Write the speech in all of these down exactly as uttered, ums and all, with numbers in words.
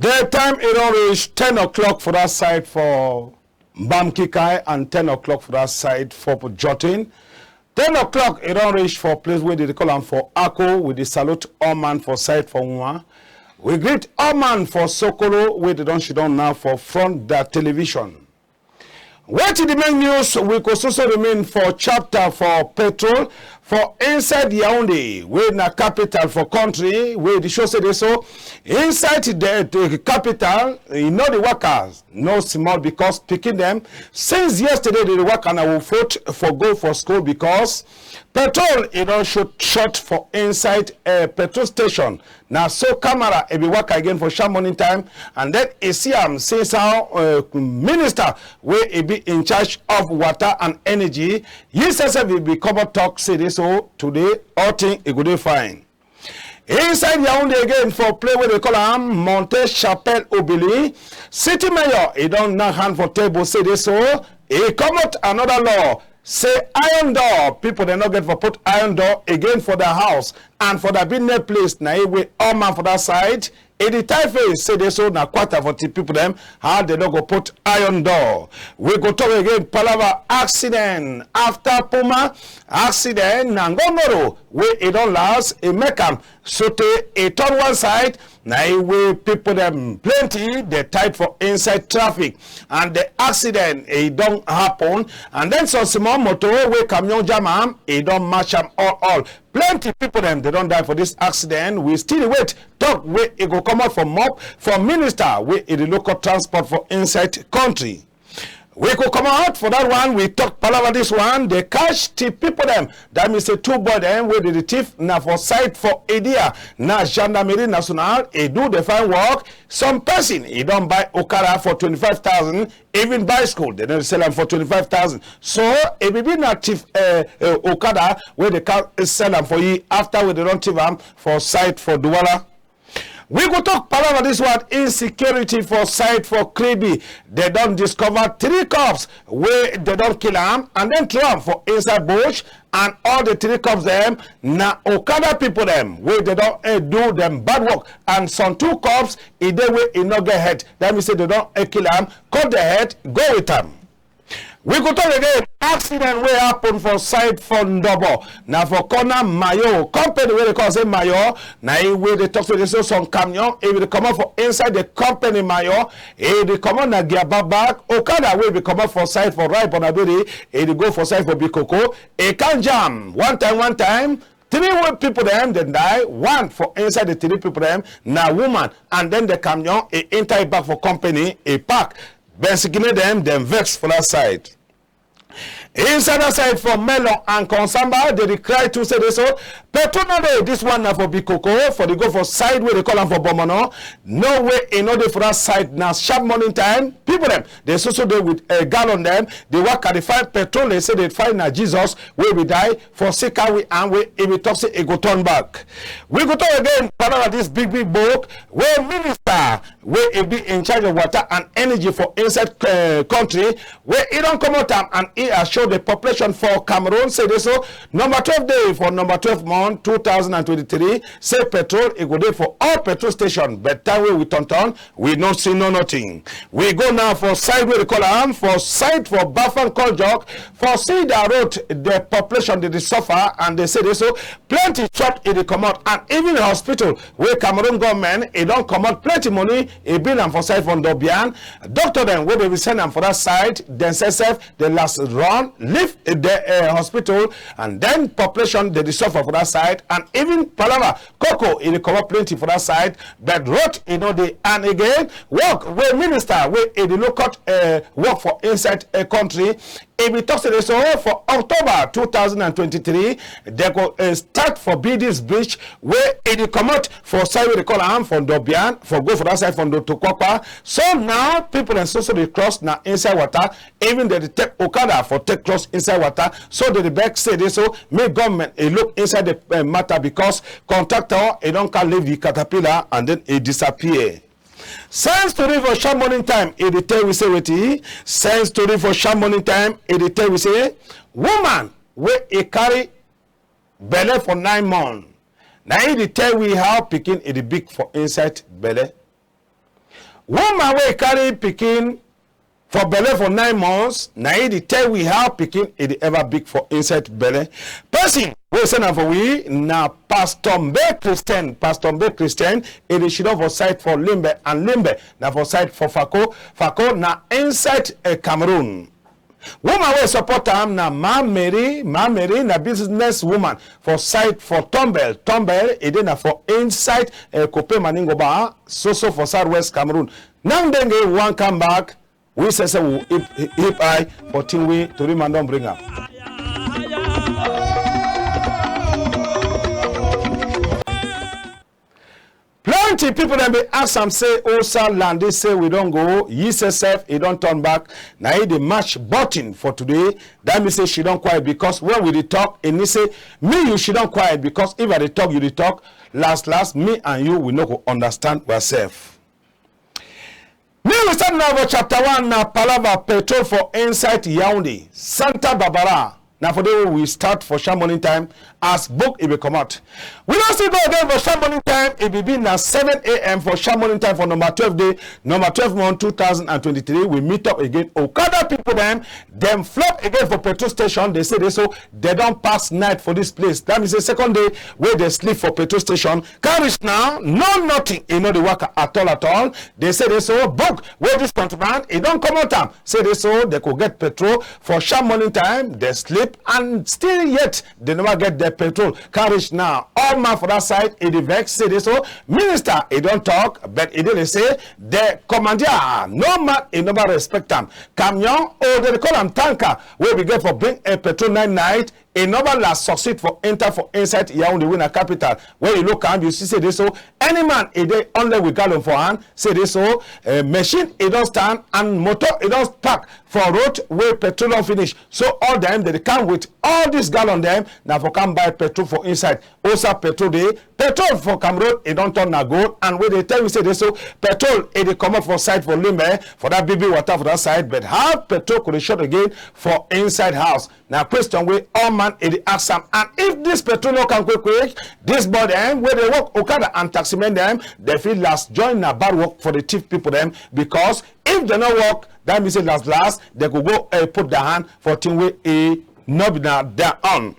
The time e don reach ten o'clock for that side for Mbam Kikai and ten o'clock for that side for Jotin. Ten o'clock e don reach for place wey dey dey call am for Ako. We dey salute all man for side for Nwa. We greet all man for Sokolo wey dey don sidon now for front that television. Wetin the main news we go so so remain for chapter for petrol for inside Yaoundé, wey na capital for country, wey dey show say dey so inside the, the capital, e no dey waka no small because pikin dem since yesterday dey dey waka na with foot for go for school because petrol e don short short for inside, eh, petrol station. Na so camera e be waka again for sharp morning time, and then e see am since how, uh, minister wey e be in charge of water and energy, yi sef sef e be come out talk say dey so today all thing e go dey fine. Inside Yaoundé again for place wey dey call am Monte Chapelle Obili, city mayor e don knack hand for table say dey so e come out another law say iron door, people dem no get for put iron door again for their house and for their business place. Na e wey all man for that side e dey tie face say dey so na quarter for the people dem how dem no go put iron door. We go talk again palava accident after Puma accident na ngongoro wey e don last e make am sotey e turn one side. Na e wey people dem plenty dey tied for inside traffic and the accident e don happen, and then some small motor wey camion jam am e don match am all all. Plenty people dem dey don die for this accident. We still dey wait talk wey e go comot for mop for minister wey e dey look up transport for inside country. We go comot for that one. We talk palava this one. Dey catch the people dem. That mean say two boy dem wey dey dey thief na for side for Edia. Na gendarmerie nationale e do the fine work. Some person e don buy okada for twenty-five thousand, even bicycle dem don sell am for twenty-five thousand. So e be be na thief, eh, eh, okada wey dey come sell am for yi after wey dey don thief am for side for Douala. We go talk palava this one, insecurity for side for Kribi. Dem don discover three cops wey dem don kill am and then throw am for inside bush, and all the three cops dem na okada people dem wey dem don, eh, do dem bad work, and some two cops e dey wey e no get head. That mean say dem don, eh, kill am, cut the head, go with am. We go talk again. Accident wey happen for side for Ndobo. Na for corner Mayo. Company wey dey call say Mayo. Na e wey dey talk say dey so some camion e be dey comot for inside the company Mayo. E dey comot na Giababak. Okada wey be comot for side for right Bonaberi. E dey go for side for Bikoko. E come jam. One time, one time. Three wey people dem dem die. One for inside the three people dem na woman. And then the camion e enter e back for company e park. Bensikine dem dem vex for that side. Inside that side for Melon and Konsamba, dem dey cry too say dey so petrol no dey. This one na for Bikoko, for dey go for side wey dey call am for Bomono. No way e no dey for that side. Na sharp morning time, people dem dey so so dey with, eh, gallon dem. Dey waka dey find petrol. Dey say dey find na Jesus wey be die for Sikawi and wey e be talk say e go turn back. We go talk again, palava this big big book wey minister wey e be in charge of water and energy for inside, eh, country, wey e don comot am and e assure the population for Cameroon say dey so number twelve day for number twelve month two thousand and twenty-three, say petrol e go dey for all petrol station, but time wey we turn turn, we no see no nothing. We go now for side wey dey call am for side for Bafang Koljok, for see the road, the population dey dey suffer and dey say dey so plenty chop e dey comot, and even hospital wey Cameroon government e don comot plenty money e build am for side for Ndobian. Doctor dem wey dey be send am for that side, dem sef sef dey last run leave the, eh, hospital, and then population dey dey suffer for that side, and even palava cocoa e dey comot plenty for that side. But road e no dey, and again work wey minister wey e dey look out, eh, work for inside a country e be talk say dey so for October two thousand and twenty-three, dey go, eh, start for build this bridge wey e dey comot for side wey dey call am for Ndobian, for go for that side for Ndotokwakwa. So now, people dem so so dey cross na inside water, even dem dey take okada for take cross inside water. So dey dey beg say dey so make government e look inside the, eh, matter, because contractor e don come leave the caterpillar and then e disappear. Sense tori for sharp morning time, e dey tell we say wetin? Sense tori for sharp morning time, e dey tell we say woman wey e carry belle for nine months, na e dey tell we how pikin e dey big for inside belle. Woman wey carry pikin for belle for nine months, na e dey tell we how pikin e dey ever big for inside belle. Person wey send am for we na Pastor Mbe Christian. Pastor Mbe Christian, e dey sidon for side for Limbe and Limbe na for side for Fako. Fako na inside, eh, Cameroon. Woman wey support am na Ma Mary. Ma Mary na business woman for side for Tombel. Tombel, e dey na for inside, eh, Kope Maningoba, so so for southwest Cameroon. Now ndenge we wan come back, we say say we hip, hip eye for thing wey tori man don bring am. Plenty people dem be ask am say, "Osa Landi say we don go, yi say sef e don turn back." Na e dey match button for today. That mean say she don quiet, because when we dey talk, e mean say me you she don quiet, because if I dey talk, you dey talk, last last me and you we no go understand ourselves. Me we start now for chapter one, na palava petrol for inside Yaoundé, Santa Barbara. Na for there we start for sharp morning time as book e be comot. We don still go again for sharp morning time. E be be na seven a m for sharp morning time for number twelve day, number twelve month two thousand and twenty-three. We meet up again. Okada people dem, dem flop again for petrol station. Dey say dey so dey don pass night for this place. That mean say second day wey dey sleep for petrol station. Come reach now, no nothing, e no dey waka at all at all. Dey say dey so book wey this countryman e don comot am. Say dey so dey go get petrol for sharp morning time. Dey sleep and still yet dey never get their petrol. Come reach now, all man for that side e dey vex. Say dey so minister e don talk, but e dey dey say the commandeer, no man e never respect am. Camion, or dey dey call am tanker, wey be get for bring a petrol night night, e never last succeed for enter for inside Yaoundé wey na capital. When you look am, you see say dey so any man e dey only with gallon for hand. Say dey so, eh, machine e don stand and motor e don park for road wey petrol don finish. So all dem dey dey come with all this gallon dem na for come buy petrol for inside. Osa petrol dey, petrol for Cameroon e don turn na gold, and wey dey tell you say dey so petrol e dey comot for side for Limbe for that big big water for that side, but how petrol go dey short again for inside house? Na question wey all man e dey ask am. And if this petrol no come quick quick, this boy dem wey dey work okada and taxi men dem, dey fit last join na bad work for the thief people dem, because if dey no work, that mean say last last dey go go, eh, put their hand for thing wey e no be na their own.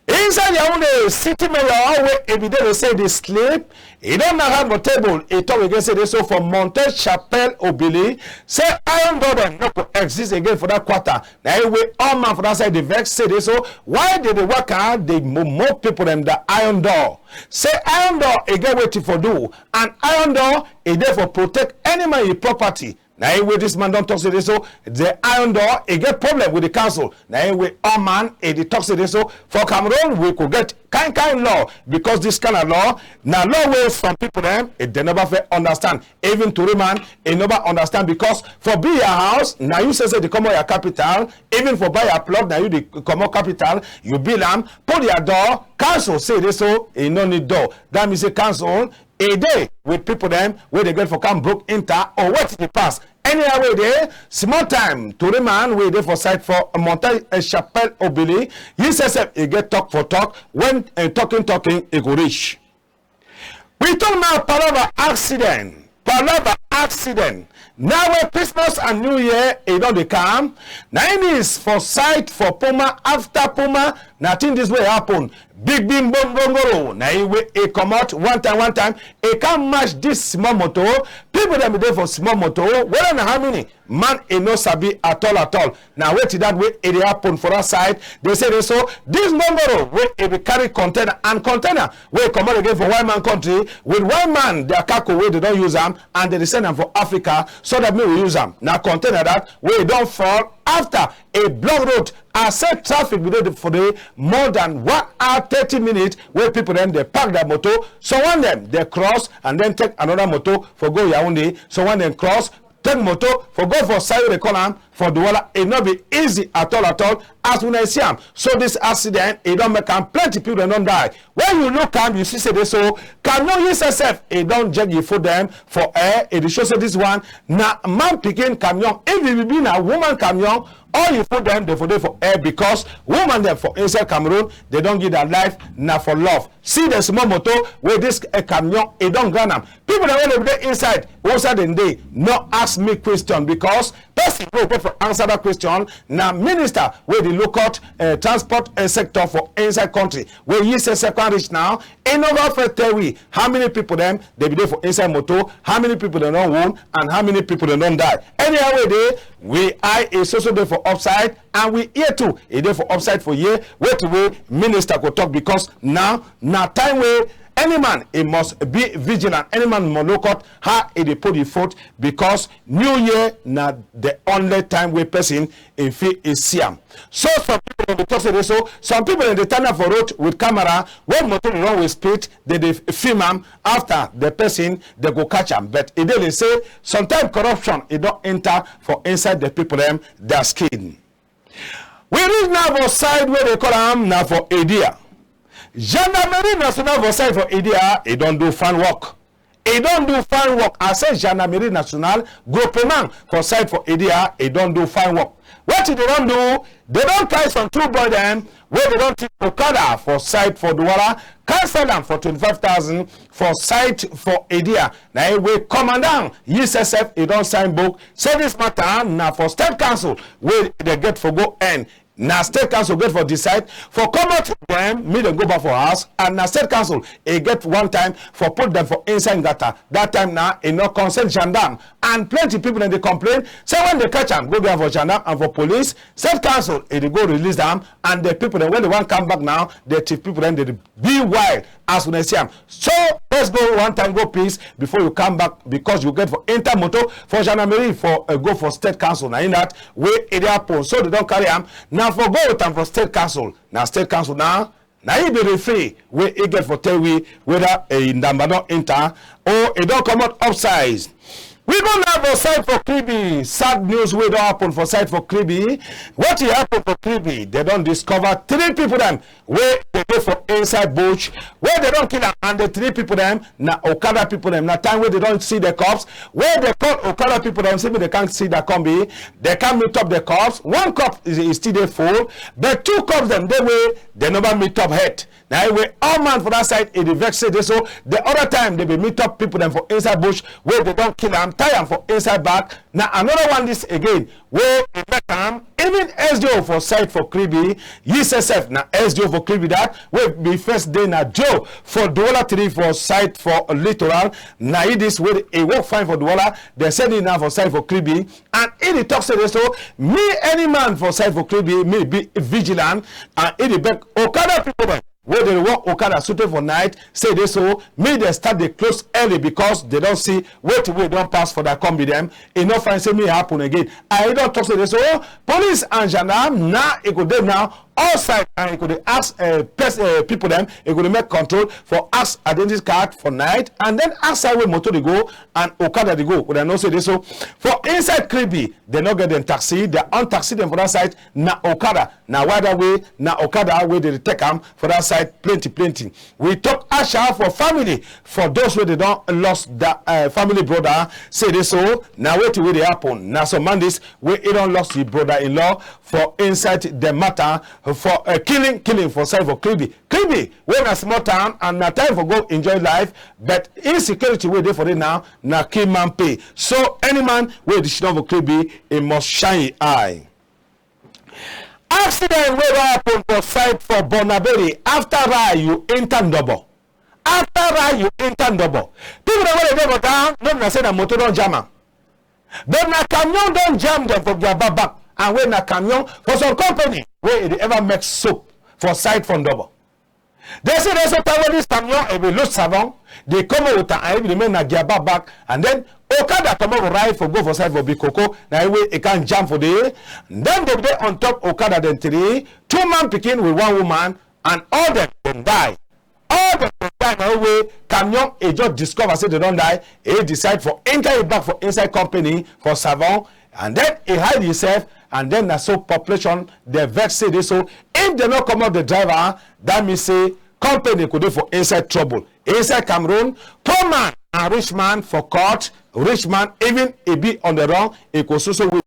Inside Yaoundé, city mayor wey e be dey dey say dey sleep, e don knack hand for table. E talk again say dey so for Montée Chapelle Obili, say iron door dem no go exist again for that quarter. Na e wey all man for that side dey vex, say dey so why dey dey waka dey mo- mo people dem the iron door. Say iron door e get wetin for do, and iron door e dey for protect any man e property. Na e wey this man don talk say dey so the iron door e get problem with the council. Na e wey all man e dey talk say dey so for Cameroon we go get kind kind law, because this kind of law na law wey some people dem e dey never fit understand. Even tori man e never understand, because for be your house na you say say dey comot your capital. Even for buy your plot na you dey comot capital, you build am, put your door. Council say dey so e no need door. That mean say council e dey with people dem wey dey get for come broke enter or wetin dey pass. Anyhow wey dey, small time tori man wey dey for side for Montée Chapelle Obili, yi say sef e get talk for talk. When, eh, talking talking e go reach. We talk now palava accident. Palava accident. Now wey Christmas and New Year e don dey come, na im is for side for Puma. After Puma, na thing this wey happen. Big big mbongoro na e wey e comot one time one time, e come match this small motor. People dem dey for small motor, whether na how many man e no sabi at all at all. Na wetin that wey e dey happen for that side. Dey say dey so this mbongoro wey e be carry container, and container wey e comot again for white man country with white man their cargo wey dey don use am, and dey dey send am for Africa so that make we use am. Na container that wey don fall after e block road. I say traffic be dey for the more than one hour thirty minutes wey people dem dey park their motor. Some one dem dey cross and then take another motor for go Yaoundé. Some one dem cross, take motor for go for side wey dey call am for Douala. E no be easy at all at all as una see am. So this accident, e don make am plenty people dem don die. When you look am, you see say dey so camion yi sef sef, e don jerk yi foot dem for air. E dey show say this one na man pikin camion. If e be na woman camion, all yi foot dem dey for dey for air because woman dem for inside Cameroon, dey don give their life na for love. See the small motor wey this, eh, camion, e don grind am. People dem wey dey dey inside, who side dem dey, no ask me question because person wey go for answer that question na minister wey dey look out, eh, transport, eh, sector for inside country wey yi sef sef come reach now. E no go fit tell we how many people dem dey be dey for inside motor, how many people dem don wound, and how many people dem don die. Anyhow wey dey, we eye e so so dey for upside, and we ear too e dey for upside for hear wetin wey minister go talk, because now na time wey any man e must be vigilant, any man must look out how e dey put yi foot, because new year na the only time wey person e fit e see am. So some people dem dey talk say dey so, some people dem dey stand up for road with camera, when motor dey run with speed, dem dey film am, after the person dem go catch am. But e dey dey say sometimes corruption e don enter for inside the people dem their skin. We reach now for side wey dey call am na for Edea. Gendarmerie Nationale for side for Edea, e don do fine work. E don do fine work. I say Gendarmerie Nationale, groupement for side for Edea, e don do fine work. Wetin dey don do? Dey don carry some two boy dem wey dey don thief okada for side for Douala, come sell am for twenty-five thousand for side for Edea. Na e wey commandant yi sef sef e don sign book say this matter na for state council wey dey get for go end. Na state council get for decide for comot dem, make dem go back for house, and na state council e get one time for put dem for inside gutter. That time na e no concern gendarme, and plenty people dem dey complain say when dey catch am go give am for gendarme and for police, state council e dey go release am, and the people dem wey dey wan come back now, the thief people dem dey be wild as una see am. So let's go one time go peace before you come back, because you get for enter motor for gendarmerie for, uh, go for state council. Na in that wey e dey happen. So dey don carry am, na for go with am for state council. Na state council now, na e be referee wey e get for tell we whether, eh, Ndamba don enter or e don comot upsize. We go now for side for Kribi. Sad news wey don happen for side for Kribi. Wetin happen for Kribi? Dey don discover three people dem wey dey dey for inside bush, wey dey don kill am, and the three people dem na okada people dem. Na time wey dey don see the corpse, wey dey call okada people dem say make dey come see their combi, dey come meet up the corpse. One corpse is, is still dey full, but two corpse dem dey wey dey never meet up head. Na e wey all man for that side e dey vex say dey so the other time dey be meet up people dem for inside bush wey dey don kill am, tie am for inside bag. Na another one this again wey e make am. Even S D O for side for Kribi, yi sef sef na S D O for Kribi that wey be first dey na Joe for Douala three for side for Littoral. Na e this wey e work fine for Douala, dey send e now for side for Kribi, and e dey talk say dey so me, any man for side for Kribi, me be vigilant, and e dey beg okada people dem wey dey work okada sotey for night, say dey so me dey start dey close early because dey don see wetin wey don pass for their combi dem. E no fine say me happen again. I don talk say dey so police and gendarme now e go dey now all side, and e go dey ask, eh, pers-, eh, people dem, e go dey make control for ask identity card for night, and then ask side wey motor dey go and okada dey go. Una know say dey so for inside Kribi, dey no get dem taxi, their own taxi dem for that side na okada. Na why that way na okada wey dey take am for that side plenty plenty. We talk asha for family, for those wey dey don lost that, uh, family brother. Say dey so na wetin wey dey happen. Na some man this wey e don lost his brother-in-law for inside the matter for, uh, killing, killing for side for Kribi. Kribi wey na small town and na time for go enjoy life, but insecurity wey dey for it now na kill man pay. So any man wey dey sit down for Kribi, e must shine e eye. Accident wey don happen for side for Bonaberi. After Rai, you enter Ndobo. After Rai, you enter Ndobo. People dem wey dey dey for town, no be na say na motor don jam am. But na camion don jam dem for their back back. And wey na camion for some company wey e dey ever make soap for side for Ndobo. Dey say dey so time wey this camion e be load savon, dey come out with am, and e be dey make na their back back, and then okada comot for ride for go for side for Bikoko, na e wey e come jam for there. Then dem dey on top okada dem three, two man pikin with one woman, and all dem dem die. All dem dem die na e wey camion e just discover say dem don die, e decide for enter e back for inside company for Savon, and then e hide himself, and then na so population dey vex say dey so if dem no comot the driver, that mean say company go dey for inside trouble. Inside Cameroon, poor man and rich man for court, rich man even e be on the wrong, e go so so wey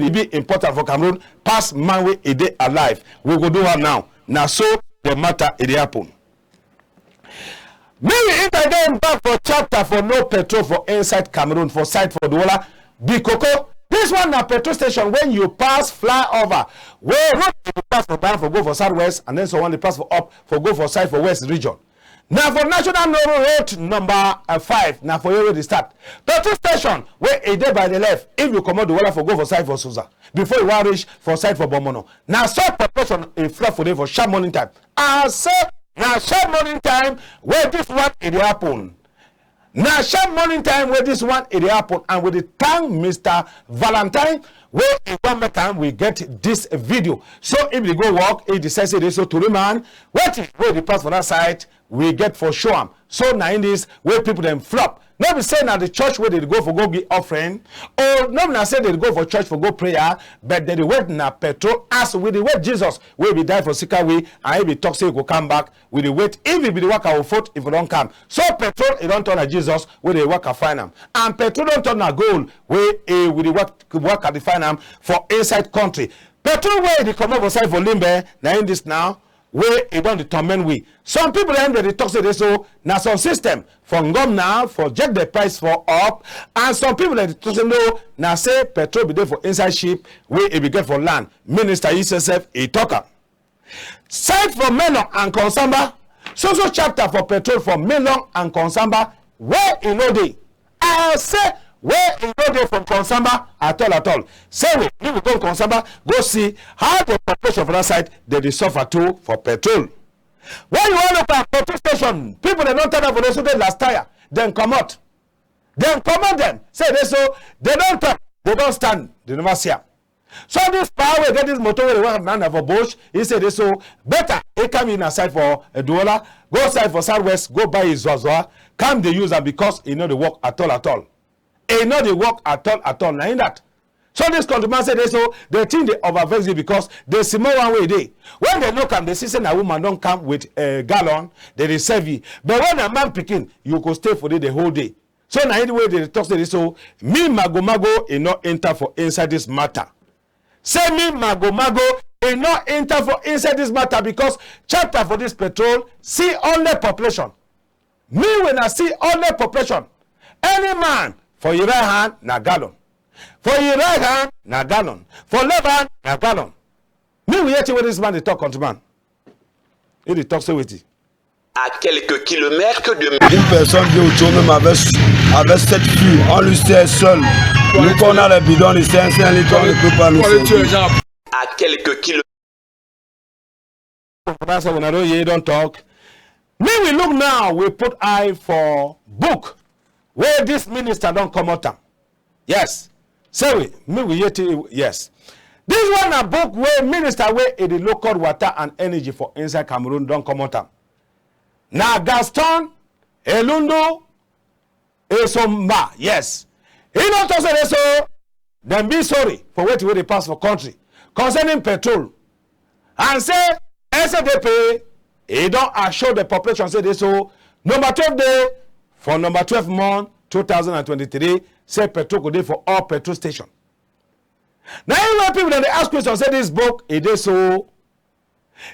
e be important for Cameroon pass man wey e dey alive. We go do am now. Na so the matter e dey happen. Make we enter again back for chapter for no petrol for inside Cameroon for side for Douala. Bikoko. This one na petrol station when you pass flyover. Wey road dey pass for down for go for southwest, and then some one dey pass for up for go for side for west region. Na for national no road number uh, five, na for here wey dey start. Petrol station wey e dey by the left, if you comot Douala for go for side for Suza, before you wan reach for side for Bomono. Na so population e flock for there for sharp morning time. I say na sharp morning time wey this one e dey happen. Na sharp morning time wey this one e dey happen, and we dey thank Mister Valentine wey e don make am we get this video. So if e go work, e decide say dey so tori man, wetin wey dey pass for that side, we get for show am. So na in this wey people dem flop. No be say na the church wey dey go for go give offering, or no be na say dey go for church for go prayer, but dey dey wait na petrol as we dey wait Jesus wey be die for sika we, and e be talk say e go come back. We dey wait if e be the waka for foot if e don come. So petrol e don turn na Jesus wey dey waka find am, and petrol don turn na gold wey e we dey waka dey find am for inside country. Petrol wey e dey comot for side for Limbe na in this now wey e don dey torment we. Some people dem dey talk say dey so na some system for ngomna for check the price for up, and some people dem dey talk say no, na say petrol be dey for inside ship wey e be get for land. Minister E C S F e talk am. Side for Melon and Konsamba, so so chapter for petrol for Melon and Konsamba wey e no dey. I say wey e no dey from Konsamba at all at all. Say we make we go Konsamba go see how the population for that side dey dey suffer too for petrol. When you wan look at petrol station, people dem don tanda for there so dey last tire, dem comot. Dem comot dem say dey so dey don talk, dey don stand, dey never see am. So this pa wey get this motor wey dey work na na for bush, e say dey so better e come in aside for uh, Douala, go side for southwest, go buy e zwazwa, come dey use am because e no dey work at all at all. E no dey work at all at all. Na in that. So this countryman say dey so the thing dey over vex you because the small one wey e dey, when dem look am, dem see say na woman don come with a gallon, dem dey serve you. But when na man pikin, you go stay for there the whole day. So na in wey dey talk say this so me mago mago e no enter for inside this matter. Say me mago mago e no enter for inside this matter because chapter for this petrol see only population. Me when I see only population, any man for your right hand na gallon, for your right hand na gallon, for left hand na gallon. Me we hear thing wey this man dey talk, countryman. He dey talk say wetin? À quelques kilomètres de... Une personne vient au tour même avec, avec sept filles. On lui sert seul. Nous, quand on a les bidons de cinq cents litres, on ne peut pas nous servir. À quelques kilomètres. That's why una don hear don talk. Me we look now, we put eye for book wey this minister don comot am. Yes. Say we, me we hear thing, yes. This one na book wey minister wey e dey look out water and energy for inside Cameroon don comot am. Na Gaston Elundu Esomba, yes. E don talk say dey so dem be sorry for wetin wey dey pass for country concerning petrol, and say S D P e don assure the population say dey so number twelve day for number twelve month two thousand and twenty-three, say petrol go dey for all petrol station. Na im wey people dem dey ask question say this book e dey so,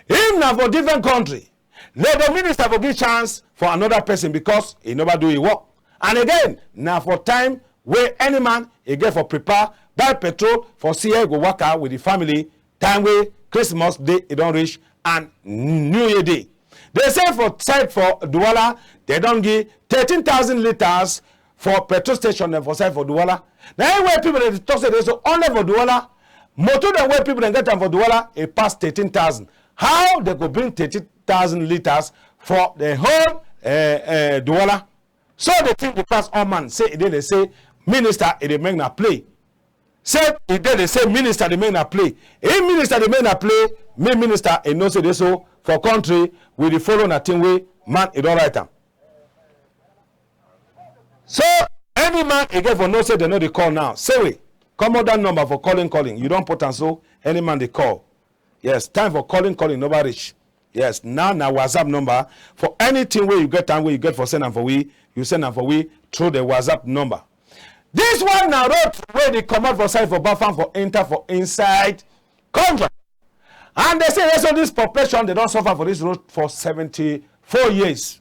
if na for different country, let the minister for give chance for another person because e never do e work. And again, na for time wey any man e get for prepare, buy petrol for see how e go waka with the family, time wey Christmas day e don reach and New Year day. Dey say for side for Douala, dey don give thirteen thousand litres for petrol station dem for side for Douala. Na im wey people dey talk say dey so only for Douala, motor dem wey people dem get am for Douala, e pass thirteen thousand. How dey go bring thirteen thousand litres for the whole eh, eh, Douala? So the thing dey pass all man, say e dey dey say minister e dey make na play. Say e dey dey say minister dey make na play. If minister dey make na play, me minister e know say dey so for country we dey follow na thing wey man e don write am. So any man e get for know say dem no dey call now. Say we comot that number for calling calling. You don put am so any man dey call. Yes, time for calling calling never reach. Yes, now na WhatsApp number. For anything wey you get time wey you get for send am for we, you send am for we through the WhatsApp number. This one na road wey dey comot for side for Bafang for enter for inside Konjo. And dey say also this population dey don suffer for this road for seventy-four years.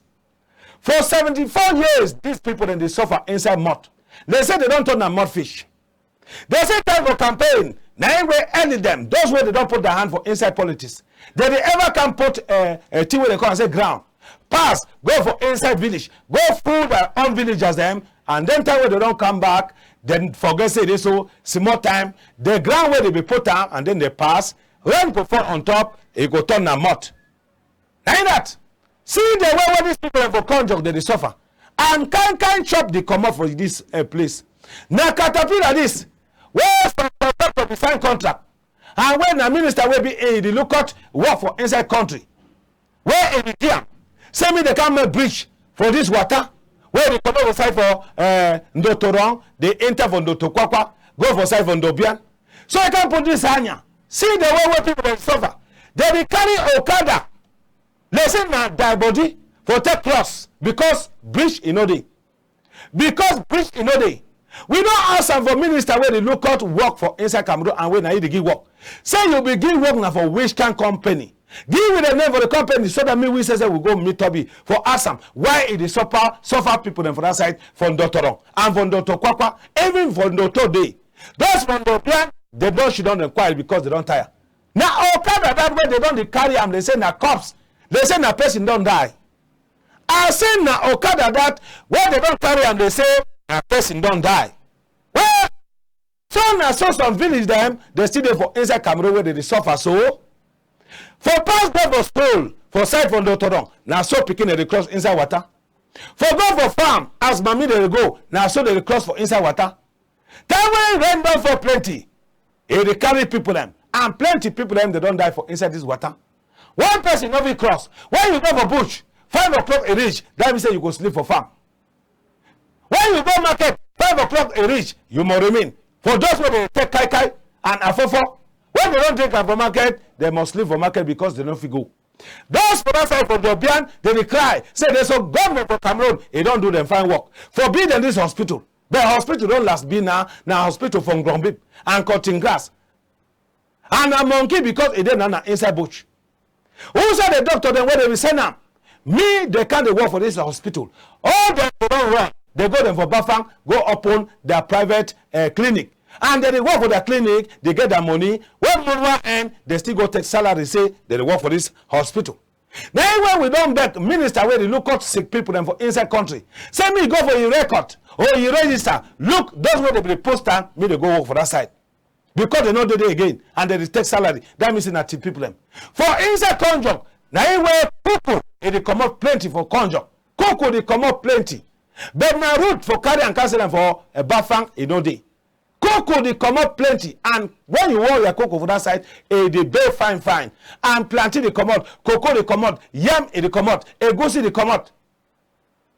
For seventy-four years, these people dem dey suffer inside mud. Dey say dey don turn na mud fish. Dey say time for campaign, na im wey early dem, those wey dey don put their hand for inside politics, dey dey ever come put, eh, eh, thing wey dey call am say ground, pass, go for inside village, go full their own villagers dem, and then time wey dey don come back, dem forget say dey so small time, the ground wey dey be put am and then dey pass, rain go fall on top, e go turn na mud. Na im that. See the way wey these people dem for Konjo dey dey suffer. And kind kind chop dey comot for this, eh, place. Na caterpillar this. Wey some contractor dey sign contract. And wey na minister wey be e dey look out work for inside country. Wey e dey do am. Say me dey come make bridge for this water. Wey dey comot for side for, eh, Ndotorong, dey enter for Ndotokwakwa, go for side for Ndobian. So I come put this hanya. See the way wey people dey suffer. Dey dey carry okada. Dey say na die body for take cross because bridge e no dey. Because bridge e no dey. We don ask am for minister wey dey look out work for inside Cameroon and wey na e dey give work. Say you be give work na for which kind company? Give we the name for the company so that me we say say we go meet Tobi for ask am why e dey suffer suffer people dem for that side for Ndotorong and for Ndotokwakwa, even for Ndoto dey. Those for Ndobian, dem don sit down dem quiet because dem don tire. Na okada that wey dem don dey carry am, dey say na corpse, dey say na person don die. I say na okada that wey dem don carry am, dey say na person don die. Well, so na so some village dem dey still dey for inside Cameroon wey dey dey suffer so. For pass go for school for side for Ndotorong, na so pikin dey dey cross inside water. For go for farm as mami dey dey go, na so dey dey cross for inside water. Time wey rain don fall plenty, e dey carry people dem, and plenty people dem dey don die for inside this water. One person no fit cross. When you go for bush, five o'clock e reach, that mean say you go sleep for farm. When you go market, five o'clock e reach, you must remain. For those wey dey take kai kai and afofo, when dem don drink am for market, dem must sleep for market because dem no fit go. Those for that side for Ndobian, dey dey cry, say dey so government for Cameroon, e don do dem fine work. For build dem this hospital. But hospital don last be na, na hospital for Ngrombib and cutting grass. And na monkey because e dey na, na inside bush. Who say the doctor dem wey dey be send am? Me, dey come dey work for this hospital. All dem dey don run. Dey go dem for Bafang, go open their private, eh, clinic. And dey dey work for their clinic, dey get their money. When month wan end, dey still go take salary, say dey dey work for this hospital. Na im wey we don beg minister wey dey look out sick people dem for inside country. Say me go for e record or e register. Look, those wey dey be dey post am, me dey go work for that side. Because dem no dey there again and dem dey take salary. That mean say na thief people dem. For inside Konjo, na im wey kuku, e dey comot plenty for Konjo. Kuku dey comot plenty. But na road for carry am come sell am for, eh, Bafang, e no dey. Kuku dey comot plenty, and when you wan your kuku for that side, e dey big fine fine, and plantain dey comot, cocoa dey comot, yam e dey comot, egusi dey comot,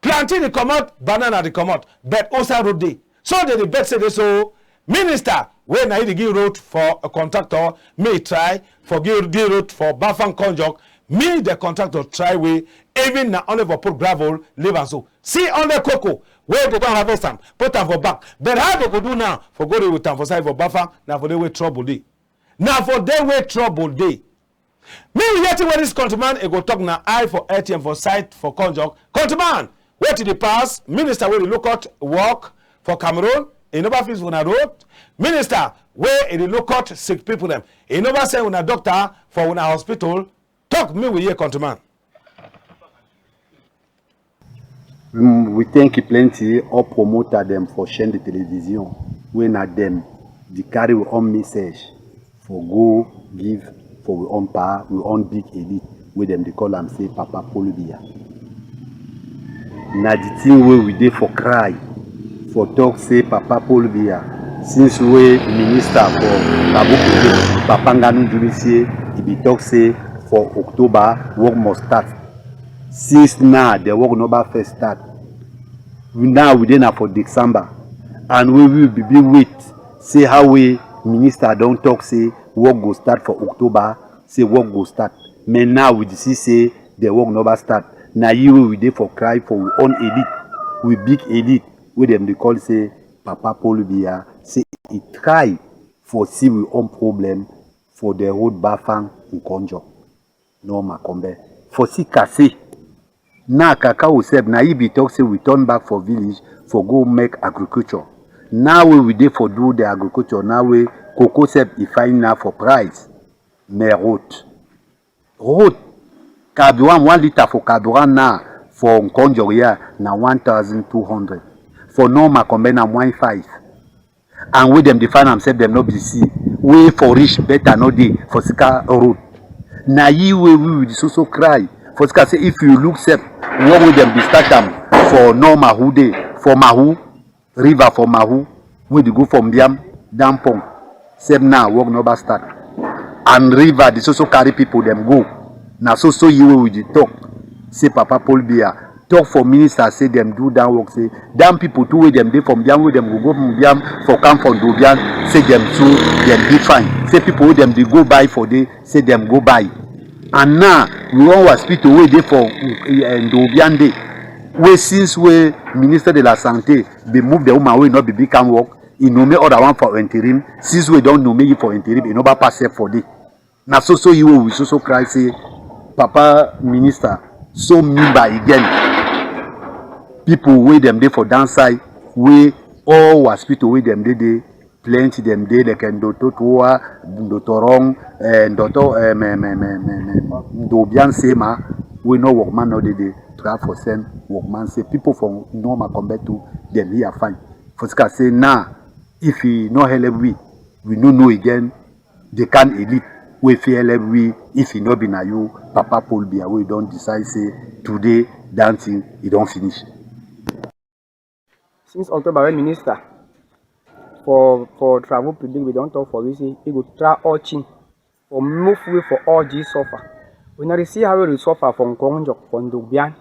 plantain dey comot, banana dey comot, but outside road dey. So dey dey beg say dey so minister wey na e dey give road for a contractor, make e try for give, give road for Bafang Konjo, make the contractor try way, even na only for put gravel, leave am so. See only cocoa wey dey don harvest am, put am for back. But how dey go do now for go dey with am for side for Bafang? Na for there wey trouble dey. Na for there wey trouble dey. Me we hear thing wey this countryman e go talk na I for A T M for side for Konjo. Countryman, wetin dey pass? Minister wey dey look out work for Cameroon, e never fix una road. Minister wey e dey look out sick people dem, e never send una doctor for una hospital. Talk me we hear, countryman. Mm, we thank you plenty, all promoter dem for chaîne de télévision, wey na dem dey carry we own message for go give for we own pa, we own big elite, wey dem dey call am say Papa Paul Biya. Na the thing wey we dey for cry for talk say Papa Paul Biya, since wey minister for Babu Kele, Papa Nganu Njumisie, e be talk say for October work must start. Since now the work no ba first start. Now we dey na for December, and we will be, be wait say how we minister don talk say work go start for October, say work go start. But now we dey see say the work no ba start. Na yi wey we dey for cry for we own elite, we big elite wey dem dey call say Papa Paul Biya, say e try for see we own problem for the road Bafang Nkonjo, no Makombe. For see Kase. Now Kaka we sef, na yi be talk say we turn back for village for go make agriculture. Now wey we dey for do the agriculture, now wey cocoa sef e find now for price. Mais road. Road. Carburant, one litre for carburant now for Nkonjo here na one thousand two hundred. For no Makombe na one five. And wey dem dey find am sef, dem no be see. Wey for reach better no dey for Sika road. Na yi wey we, we dey so so cry. For Sika say if you look sef, one wey dem be start am for no Mahu dey, for Mahu, river for Mahu, wey dey go for Mbiam, down pond. Sef now work no ba start. And river dey so so carry people dem go. Na so so yi wey we dey talk. Say Papa Paul Biya talk for minister say dem do down work, say down people too wey dem dey for Mbiam, wey dem go go Mbiam for come for Ndobian, say dem too dem dey fine. Say people wey dem dey go buy for dey, say dem go buy. And now we wan hospital wey dey for, eh, Ndobian dey. Wey since wey Ministre de la Santé be move the woman wey no be big come work, e nomme other one for interim. Since wey don nomme yi for interim, e no ba pass sef for dey. Na so so yi wey we so so cry say, Papa Minister, so member again. People wey dem dey for downside, wey all hospital wey dem dey dey, plenty dem dey like Ndoto Tuwa, Ndoto Rong, eh, Ndoto, eh, me, me, me, me, me, Ndobian Sema, wey no workman no dey dey, try for send workman say people for no Makombe too, dem here fine. For Sika say now, if e no help we, we no know again. Dey can elite wey fit help we if e no be na you, Papa Paul Biya, wey don decide say today that thing e don finish. Since October when minister for, for travel public we don talk for we say e go try all thing for move we for all this suffer. We na dey see how we dey suffer for Nkonjo, for Ndobian.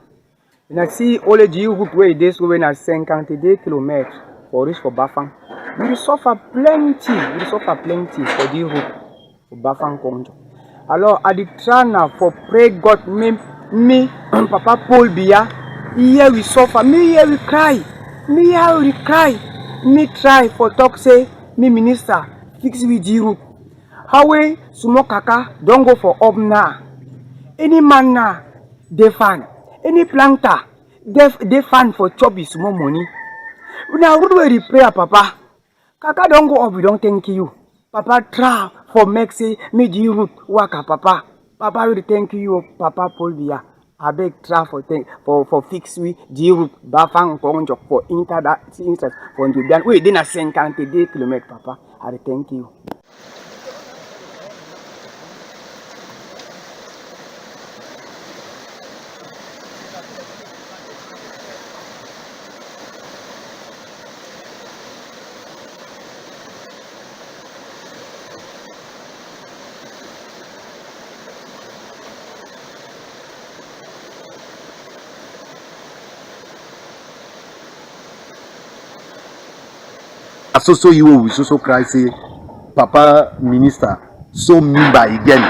Una see only the route wey e dey so wey na cinquante-deux kilomètres for reach for Bafang. We dey suffer plenty, we dey suffer plenty for the route for Bafang Nkonjo. Alors, I dey try now for pray God make me, Papa Paul Biya, hear we suffer, me hear we cry, me hear we cry, me try for talk say, me minister, fix we the route. How wey small kaka don go for up now. Any man now, dey fine. Any planter, dey, dey fine for chop yi small money. Na road wey dey pray, Papa. Kaka don go up, we don thank you. Papa, try for make say me the road waka, Papa. Papa, we dey thank you, Papa Paul Biya. Abeg, try for thank, for, for fix we the road, Bafang Nkonjo for enter that instance for Ndobian. We dey na cinquante-deux kilomètres, Papa. I dey thank you. Na so so yi wey we so so cry say, Papa Minister, so member again.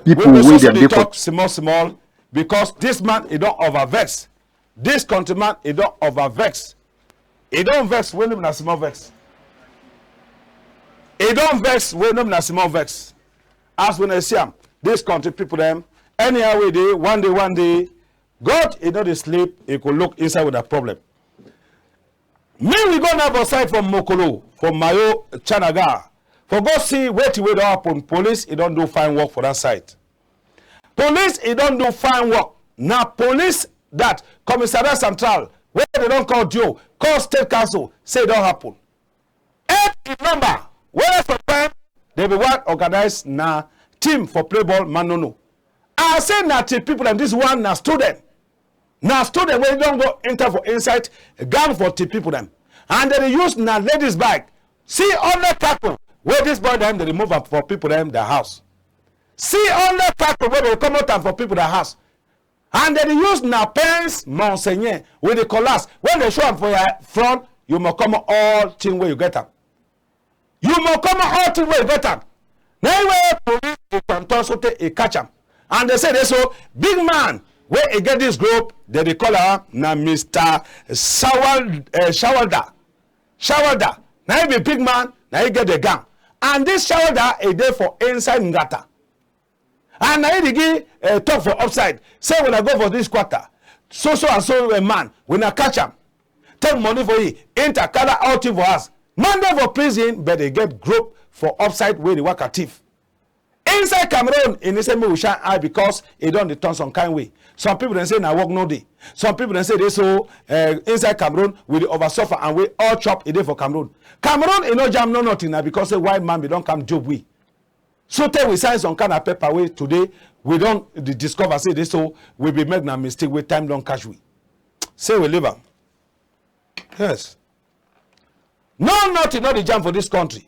People wey dem dey for talk small small because this man e don over vex. This countryman e don over vex. E don vex wey no be na small vex. E don vex wey no be na small vex. As una see am, this country people dem, anyhow wey dey, one day, one day, God e no dey sleep, e go look inside with that problem. Me we go now for side for Mokolo, for Mayo, Chanaga, for go see wetin wey don happen. Police e don do fine work for that side. Police e don do fine work. Na police that Commissariat Central wey dem don call D O, call State Council, say e don happen. Eight in number. Whether sometime dem be wan organize na team for play ball, man no know. I say na team people and this one na student. Na student wey don go enter for inside gang for thief people dem. And dem dey use na ladies bike. See all the tackle wey this boy dem dey remove am for people dem their house. See all the tackle wey dey comot am for people their house. And dem dey use na pens monseigneur with the cutlass. When dem show am for your front, you must comot all thing wey you get am. You must comot all thing wey you get am. Na him wey police dey control sotey e catch am. And dem say dey so big man wey e get this group, dem dey call am na Mister Shawal-, eh, Shawalda. Shawalda. Na him be big man, na him get the gang. And this Shawalda, e dey for inside Ngata. And na yi dey give, eh, talk for upside. Say, "When I go for this quarter, so, so and so a man, when I catch am, take money for yi, enter, carry all thing for house." Man dey for prison, but e get group for upside wey dey waka thief. Inside Cameroon, e need say make we shine eye because e don dey turn some kind way. Some people dem say na work no dey. Some people dem say dey so, eh, inside Cameroon, we dey over suffer and we all chop e dey for Cameroon. Cameroon, e no jam no nothing na because say white man be don come job we. Sotey we sign some kind of paper wey today we don di-, discover say dey so we be make na mistake wey time don catch we. Say we leave am. Yes. No nothing no dey jam for this country.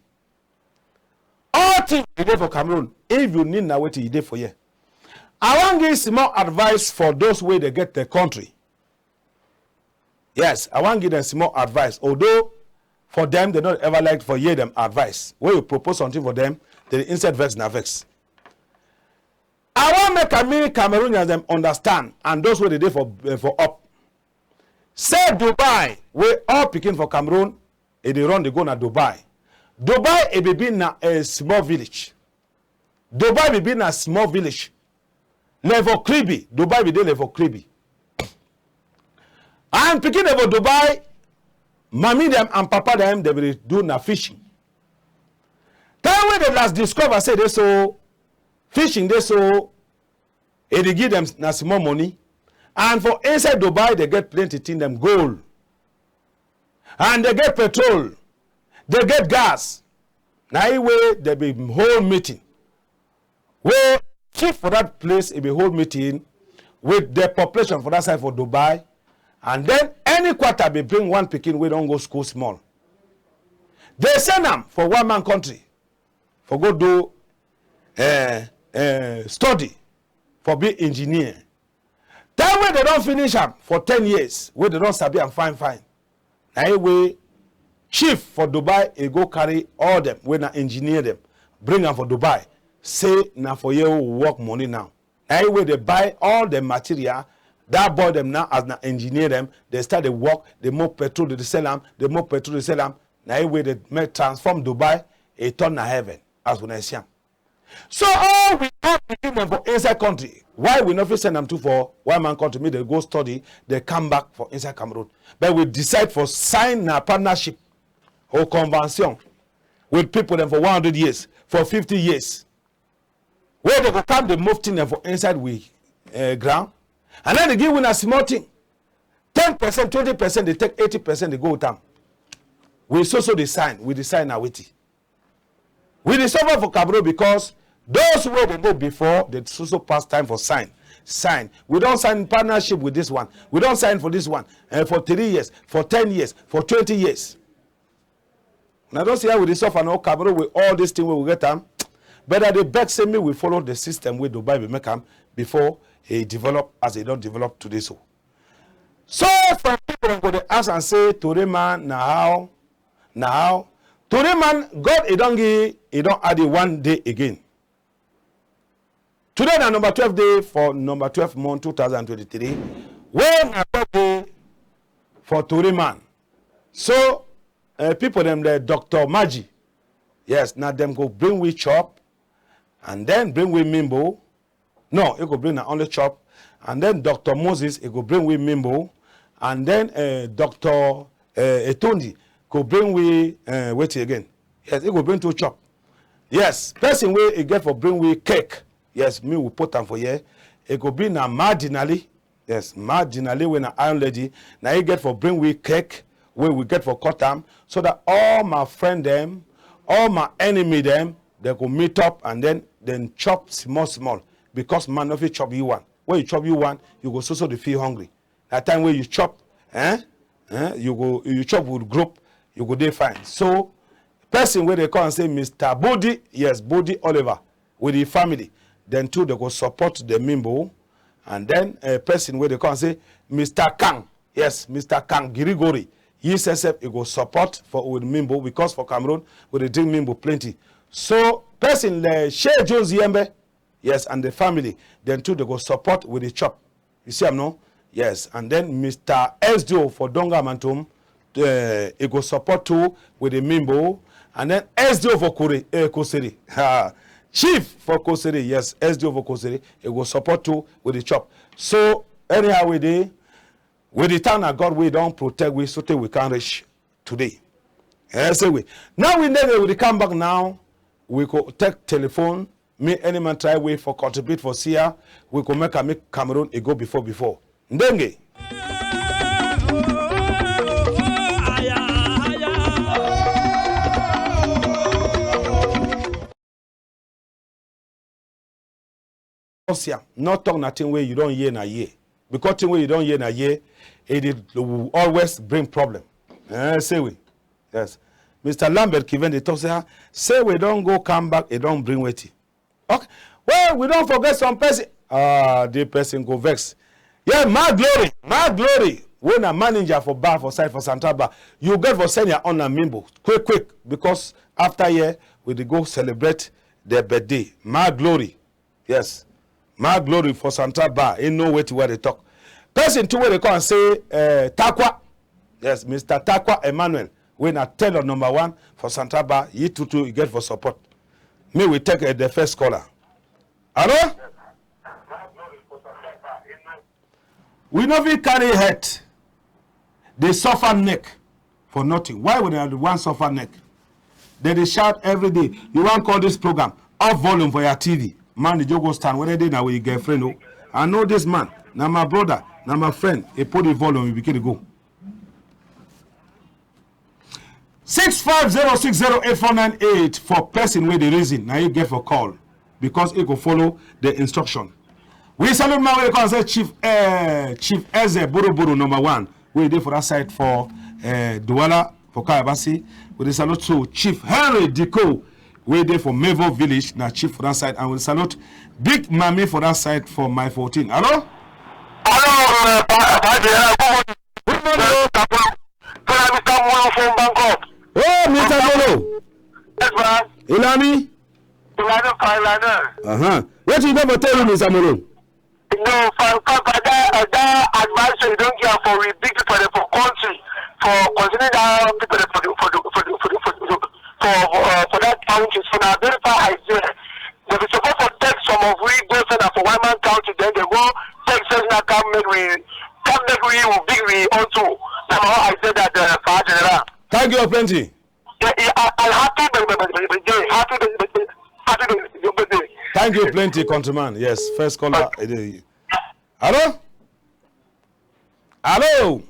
All thing e dey for Cameroon. If you need na wetin e dey for here. I wan give small advice for those wey dey get the country. Yes, I wan give dem small advice. Although for dem, dem no ever like for hear dem advice. When you propose something for dem, dem dey instead vex na vex. I wan make am make Cameroonians dem understand and those wey dey dey for, eh, for up. Say Dubai, wey all pikin for Cameroon, e dey run dey go na Dubai. Dubai, e be be na a small village. Dubai be be na small village. Level Kribi, Dubai be dey level Kribi. And pikin dem for Dubai, mami dem and papa dem, dem be dey do na fishing. Time wey dem last discover say dey so, fishing dey so, e dey give dem na small money. And for inside Dubai, dem get plenty thing dem, gold. And dem get petrol, dem get gas. Na yi wey dem be hold meeting. Wey chief for that place, e be hold meeting with the population for that side for Dubai. And then any quarter be bring one pikin wey don go school small. Dem send am for one man country for go do, eh, eh, study for be engineer. Time wey dem don finish am for ten years, wey dem don sabi am fine fine, na yi wey chief for Dubai e go carry all dem wey na engineer dem, bring am for Dubai. Say na for here we work money now. Na yi wey dem buy all the material. That boy dem now as na engineer dem, dem start dey work, dem move petrol, dem dey sell am, dem move petrol, dem sell am. Na yi wey dem make transform Dubai, e turn na heaven as una see am. So all we all pikin dem for inside country, why we no fit send am too for one man country, make dem go study, dem come back for inside Cameroon? But we decide for sign na partnership or convention with people dem for one hundred years, for fifty years, wey dem go come dey move thing dem for inside we, eh, ground, and then dem give we na small thing, ten percent, twenty percent, dem take eighty percent, dem go with am. We so so dey sign, we dey sign na wetin? We dey suffer for Cameroon because those wey dem dey before, dem so so pass time for sign. Sign. We don sign partnership with this one. We don sign for this one, eh, for three years, for ten years, for twenty years. Una don see how we dey suffer now, Cameroon, with all this thing wey we get am. But I dey beg say make we follow the system wey Dubai be make am before e develop as e don develop today so. So some people dem go dey ask am say, "Tori man, na how? Na how?" Tori man, God e don give, e don add yi one day again. Today na number twelve day for number twelve month two thousand twenty-three. Wey na God day for Tori man. So, eh, people dem, the Doctor Maji, yes, na dem go bring we chop, and then bring we mimbo. No, e go bring na only chop. And then Doctor Moses, e go bring we mimbo. And then, eh, Doctor, eh, Etondi go bring we, eh, wetin again? Yes, e go bring two chop. Yes, person wey e get for bring we cake. Yes, me we put am for here. E go be na Ma Dinali. Yes, Ma Dinali wey na Iron Lady. Na e get for bring we cake wey we get for cut am so that all my friend dem, all my enemy dem, dem go meet up and then dem chop small small because man no fit chop you one. When you chop you one, you go so so dey feel hungry. Na time wey you chop, eh? Eh? You go, you chop with group, you go dey fine. So, person wey dey call am say Mister Body, yes, Body Oliver, with the family, dem too, dem go support the Mimbo. And then, a person wey dey call am say Mister Kang, yes, Mister Kang Girigori, yi sef sef, e go support for with Mimbo, because for Cameroon, we dey drink Mimbo plenty. So, person like Shey Jones Yembe, yes, and the family, dem too, dem go support with the chop. You see am, no? Yes, and then Mister S D O for Donga Mantom, eh, e go support too with the Mimbo, and then S D O for Kore, eh, Kosere. Ha. Chief for Kosere, yes, S D O for Kosere, e go support too with the chop. So, anyhow we dey, with the town of God, we don protect we sotey we can reach today. Eh, say we. Now we dey, we dey come back now. We go take telephone. Me, any man try way for contribute for Sia, we go make am make Cameroon e go before, before. Ndenge. Sia, no talk na thing wey you don hear na hear. Because thing wey you don hear na hear, e dey always bring problem. Eh, say we. Yes. Mister Lambert Kiven dey talk say, ah, say we don go come back, e don bring wetin. Okay. Well, we don forget some person. Ah, the person go vex. Yeah, Ma Glory, Ma Glory, wey na manager for bar for side for Santa Bar, you get for send your own na Mimbo quick, quick, because after here we dey go celebrate their birthday. Ma Glory, yes, Ma Glory for Santa Bar, he know wetin wey dey talk. Person too wey dey call am say, eh, Takwa, yes, Mister Takwa Emmanuel, wey na tailor number one for Santa Bar, yi too too, e get for support. Make we take, eh, the first caller. Hello? We no fit carry head dey suffer neck for nothing. Why we dey wan suffer neck? Dem dey shout every day. You wan call this program? Off volume for your T V. Man, dey just go stand. Whether dey na with your girlfriend, oh. I know this man. Na my brother. Na my friend. He put the volume. We begin to go. Six five zero six zero eight four nine eight for person wey dey reason, na you get for call, because e go follow the instruction. We salute man wey dey call say Chief, eh, Chief Eze Boroboro number one, wey dey for that side for, eh, Douala for Kayabasi. We dey salute to Chief Henry Diko, wey dey for Mevo Village, na chief for that side, and we salute Big Mami for that side for my fourteen. Hello? Hello, uh, Pa-, Pa-, Pa-, good morning. Good morning, oh. Mister Mulu from Bangkok. Oh, Mister Mulu. Yes, man. Ilani? Ilani, Ilani. Uh-huh. Wetin you get for tell me, Mister Mulu? No, for, for, for that, uh, that advice you don give for we big people dem for country, for considering that people dem for the, for the, for the, for the, for the, for, uh, for that country. So na very far I say. Dem be suppose for take some of we go send am for one man country, then dem go take sense now come make we, come make we, we big we own too. Na my own I say that, uh, for General. Thank you plenty. Yeah, yeah, I, I happy birthday, birthday, birthday, happy birthday, birthday, happy birthday, birthday. Thank you plenty, countryman. Yes, first caller. Eh, hello? Hello?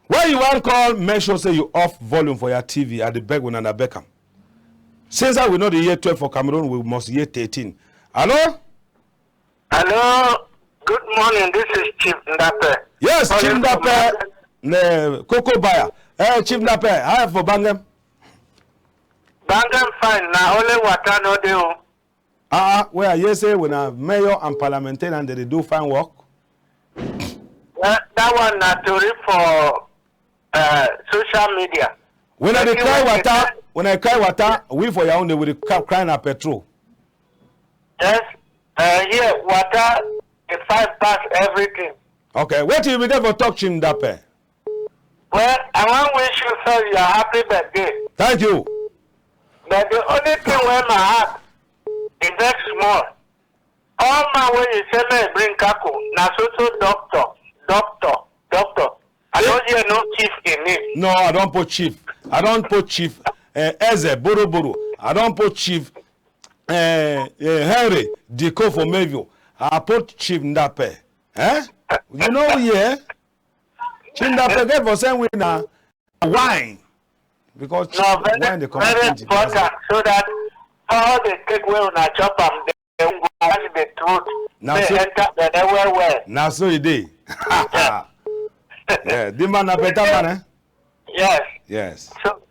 Why you wan call? Make sure say you off volume for your T V. I dey beg una, na beg am. Since that we no dey hear twelve for Cameroon, we must hear thirteen. Hello? Hello, good morning. This is Chief Ndape. Yes, Chief Ndape, the cocoa buyer. Eh, Chief Ndape, how for Bangem? Bangem fine. Na only water no dey o. Ah, ah, where I hear say we na mayor and parliamentarian, dem dey do fine work. That, that one na tori for, uh, social media. When I dey cry water, when I cry water, we for Yaoundé, we dey cry, cry na petrol. Yes, uh, here, water, e fine pass everything. Okay, wetin you be get for talk, Chief Ndape? Well, I wan wish you sef your happy birthday. Thank you. But the only thing wey my heart, e vex small. All man wey you say make bring kako, na so so doctor, doctor, doctor. I don hear no chief in it. No, I don put chief. I don put chief, eh, Eze Boroboro. I don put chief, eh, eh, Henry Diko for Mayville. I put Chief Ndape. Eh? You know, yeah? Chief Ndape get for send we na wine. Because wine dey comot plenty for us. No, very, very important, so that all the cake wey una chop am, dem go pass the truth. Na so, enter belle well well. Na so e dey. Yeah, the man na better man, eh? Yes. Yes. So,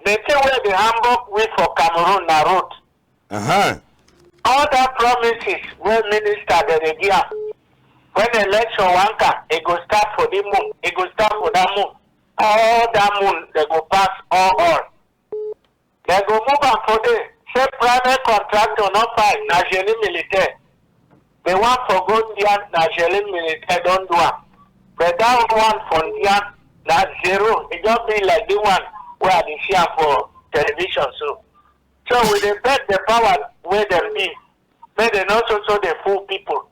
the thing wey dey hamburg we for Cameroon na road. Uh-huh. All that promises wey minister dem dey give am, when election wan come, e go start for the moon, e go start for that moon. All that moon, dem go pass all, all. Dem go move am for there. Say private contractor no fine, na génie militaire. The one for go India, na génie militaire don do am. But that one for India, na zero. E just be like the one wey I dey see am for television so. So we dey beg the power wey dem be, make dem no so so dey fool people.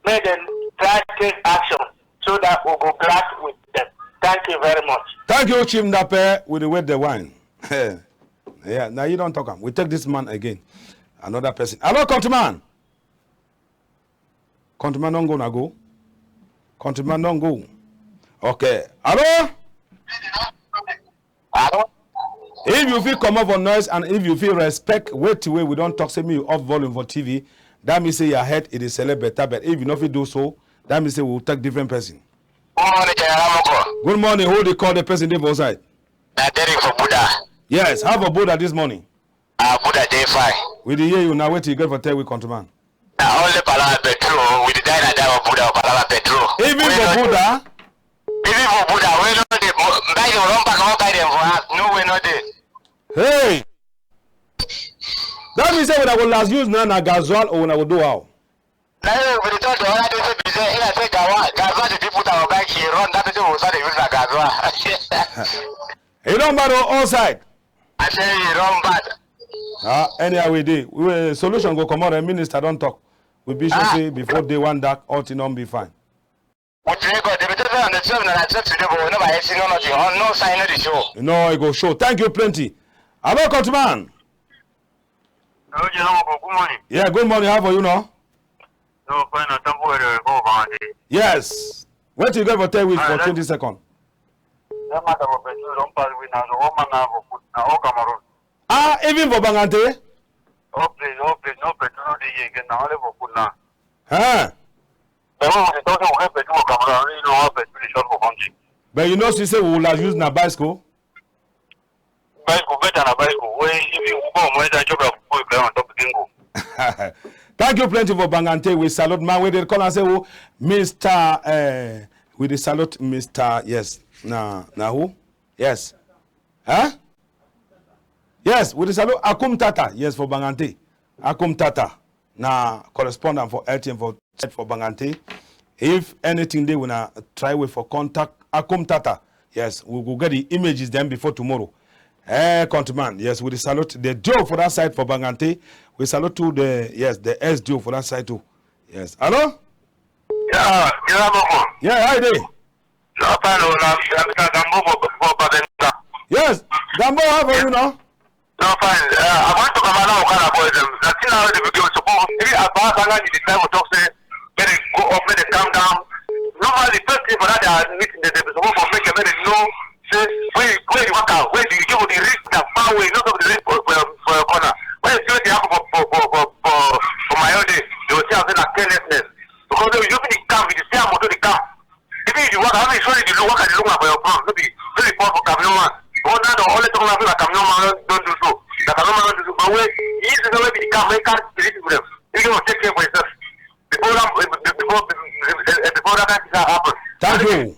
Make dem try take action so that we go glad with them. Thank you very much. Thank you, Chief Ndape. We dey wait the wine. Yeah, now you don talk am. We take this man again. Another person. Hello, countryman. Countryman don go na go. Countryman don go. Okay. Hello? Hello? If you fit comot for noise and if you fit respect wetin wey we don talk, say me you off volume for T V, that mean say your head e dey select better. But if you no fit do so, that mean say we will take different person. Good morning, General Moko. Good morning. Who dey call? The person dey for side? Na Derek for Buda. Yes, how for Buda this morning? Ah, Buda dey fine. We dey hear you now. Wetin you get for tell we, countryman? Na only palava petrol. We dey die na die for Buda, palava petrol. Even for Buda? Even for Buda, wey no dey, buy dem, run back, run buy dem for house. No way, no dey. Hey! That mean say una go last use na, na gasoil or una go do how? Na you we dey talk the other day, say be say, e like say gawa-, gasoil the people that go buy, e run, that person go start dey use na gasoil. E don bad o, all side. I say e don bad. Ah, anyhow we dey. We, solution go comot, eh, minister don talk. We be sure say before day one dark, all thing don be fine. We pray God, dem be tell us on the twelve, na twelve today, but we never see no nothing. Oh, no sign, no dey show. No, e go show. Thank you plenty. Hello, countryman. Hello, General Moko. Good morning. Yeah, good morning. How for you now? No, fine. Na Tambo area we call Bangante. Yes. Wetin you get for tell we for twenty second? That matter for petrol don pass we now. So one man now for food. Na all Cameroon. Ah, even for Bangante? All place, all place. No petrol no dey here again. Na only for food now. Huh? The one we dey talk say we get petrol for Cameroon, I no know how petrol dey short for country. But you know, see say we will use na bicycle. Bicycle better na bicycle. Wey if you go on Wednesday, chop your food, you climb on top, you can go. Thank you plenty for Bangante. We salute man wey dey call and say, oh, Mister Eh, we dey salute Mister Yes. Na, na who? Yes. Huh? Yes, we dey salute Akum Tata. Yes, for Bangante. Akum Tata na correspondent for L T N for, for Bangante. If anything dey, we na try way for contact Akum Tata. Yes, we go get the images then before tomorrow. Eh, countryman. Yes, we dey salute the D O for that side for Bangante. We salute to the, yes, the S D O for that side too. Yes. Hello? Yeah, General Moko. Yeah, how you dey? No, fine, oh, na, na Mister Gambo for, for Babenga. Yes, Gambo, how for you now? No, fine. Uh, I want to come out now, Okada boys. Um, I think now the video suppose. If I pass, I need the time to talk say, make they go up, make they calm down. Normally, first thing for that, they are meeting the, the suppose for make, make they know say where, where you walk out, where you, you go, the risk that far away, not of the risk for, for, for your corner. When you see what they happen for, for, for, for, for, for my own day, they will say, I say, na carelessness. Because when you be the calm, you see how motor the calm. Even if you walk, how many sorry you look, walk and look for your front, no be, no be for, for camion man. All that, the only talk about camion man don, don do so. The camion man don do so. But when you see the way the calm, make calm spirit with them. You go take care for yourself. Before that, before, before, before that kind thing happen. Thank you.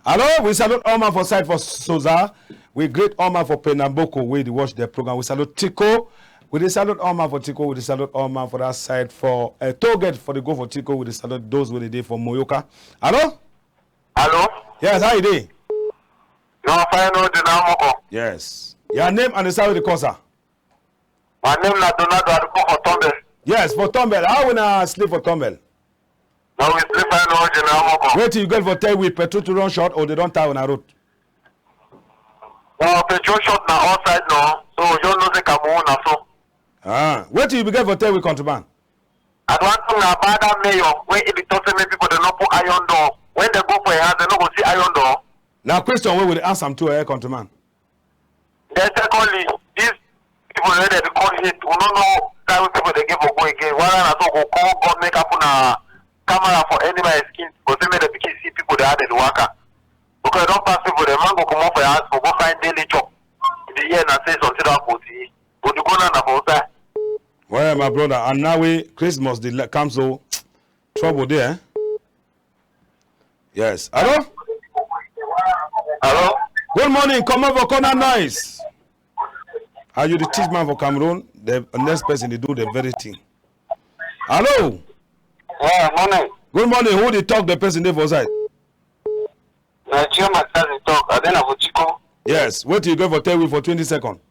Hello, we salute all man for side for Soza. We greet all man for Pernamboko wey dey watch the program. We salute Tiko. We dey salute all man for Tiko. We dey salute all man for that side for, uh, Toll Gate for the go for Tiko. We dey salute those wey dey dey for Moyoka. Hello? Hello? Yes, how you dey? No, fine, no, dey now, Moko. Yes. Your name and the side wey you dey call, sir? My name na Donado, I dey call for Tombel. Yes, for Tombel. How una sleep for Tombel? No, we sleep fine, no, General Moko. Wetin you get for tell we, petrol to run short or they don tie una road? No, petrol short na all side, no. So we just know say Cameroon na so. Ah, wetin you be get for tell we, countryman? I don talk na about that mayor wey e be talk say make people dem no put iron door. When dem go for a house, dem no go see iron door. Na question wey we dey ask am too, eh, countryman. Then secondly, these people wey dem dey call hate, we no know that way people dey give go again. Why na so go call God make happen na camera for any my skin, go say make the pikin see people dey how dem dey waka. Because e don pass people, the man go comot for your house for go find daily chop. The year na say something don happen to you. But the corner na for outside. Well, my brother, and now we Christmas dey le-, come, so trouble there, eh? Yes. Hello? Hello? Good morning. Come over, corner noise. How you dey teach man for Cameroon? The next person dey do the very thing. Hello? Yeah, morning. Good morning. Who dey talk? The person dey for side. Na Chioma dey talk. I dey na for Chiko. Yes. Wetin you get for tell we for twenty second?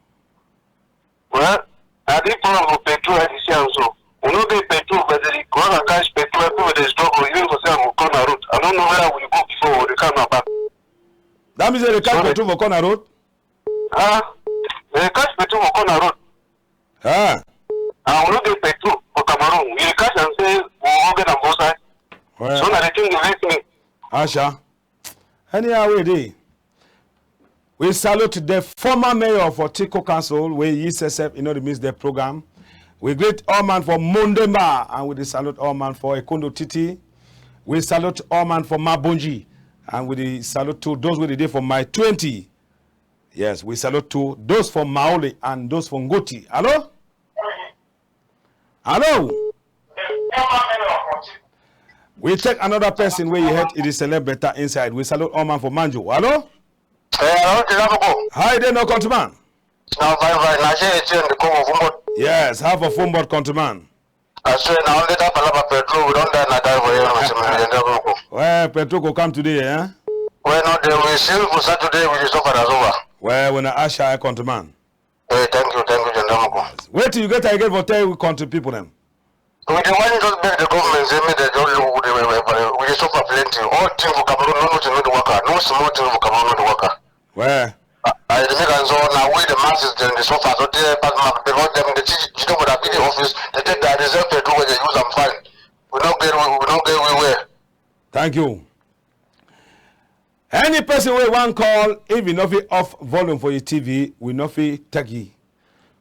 Well, na the problem for petrol, I dey see am so. We no get petrol, but the go and catch petrol, people dey struggle, even for say I go come na road. I no know where we go before we dey come na back. That means they dey catch petrol for corner road? Ah, they dey catch petrol for corner road. Ah. And we no get petrol for Cameroon. We dey catch am say we go get am for outside. Well, so na the thing dey vex me. Asha. Anyhow wey e dey, we salute the former mayor for Tiko Council, wey yi sef sef, e no dey miss the program. We greet all man for Mondemba, and we dey salute all man for Ekondo Titi. We salute all man for Mabonji, and we dey salute to those wey dey dey for Mile twenty. Yes, we salute to those for Maole and those for Ngoti. Hello? Hello? We take another person wey you heard it is celeb better inside. We salute all man for Manjo. Hello? Eh, hello, Tilamuku. How you dey, no countryman? Na fine, fine. Na say Etienne the Congo Fumbot. Yes, half of Fumbot, countryman. I swear, na only that palava petrol, we don die, na die for here, no, Tilamuku. Well, petrol go come today, eh? Well, no, they will still for Saturday, we dey suffer as over. Well, we na Asha, countryman. Eh, thank you, thank you, General Moko. Wetin you get again for tell we country people dem? We dey wan just beg the government say make dem just look, we dey, we dey, we dey suffer plenty. All thing for Cameroon, no nothing no dey waka. No small thing for Cameroon no dey waka. Where? I, I dey make am so na we the masses dem dey suffer. So tey pass ma because dem dey teach, teach for the B D office. Dem take their reserve petrol wey dem use am fine. We no get, we, we no get we where. Thank you. Any person wey wan call, if you no fit off volume for your T V, we no fit take yi.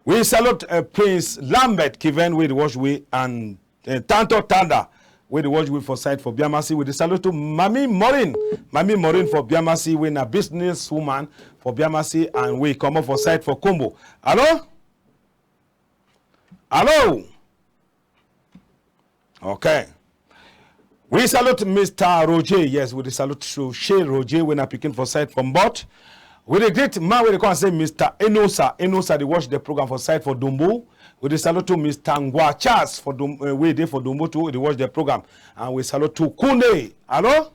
We salute, uh, Prince Lambert Kiven wey dey watch we, and, uh, Tanto Tanda wey dey watch we for side for Biamasi. We dey salute to Mami Maureen, Mami Maureen for Biamasi, wey na business woman for Biamasi, and we comot for side for Kumbo. Hello? Hello? Okay. We salute Mister Roger. Yes, we dey salute Shey Roger, wey na pikin for side for Mbot. We dey greet man wey dey come and say Mister Enosa. Enosa dey watch the program for side for Dumbu. We dey salute to Mister Ngwa Charles for Dum-, uh, wey dey for Dumbu too. We dey watch the program. And we salute to Kunde. Hello?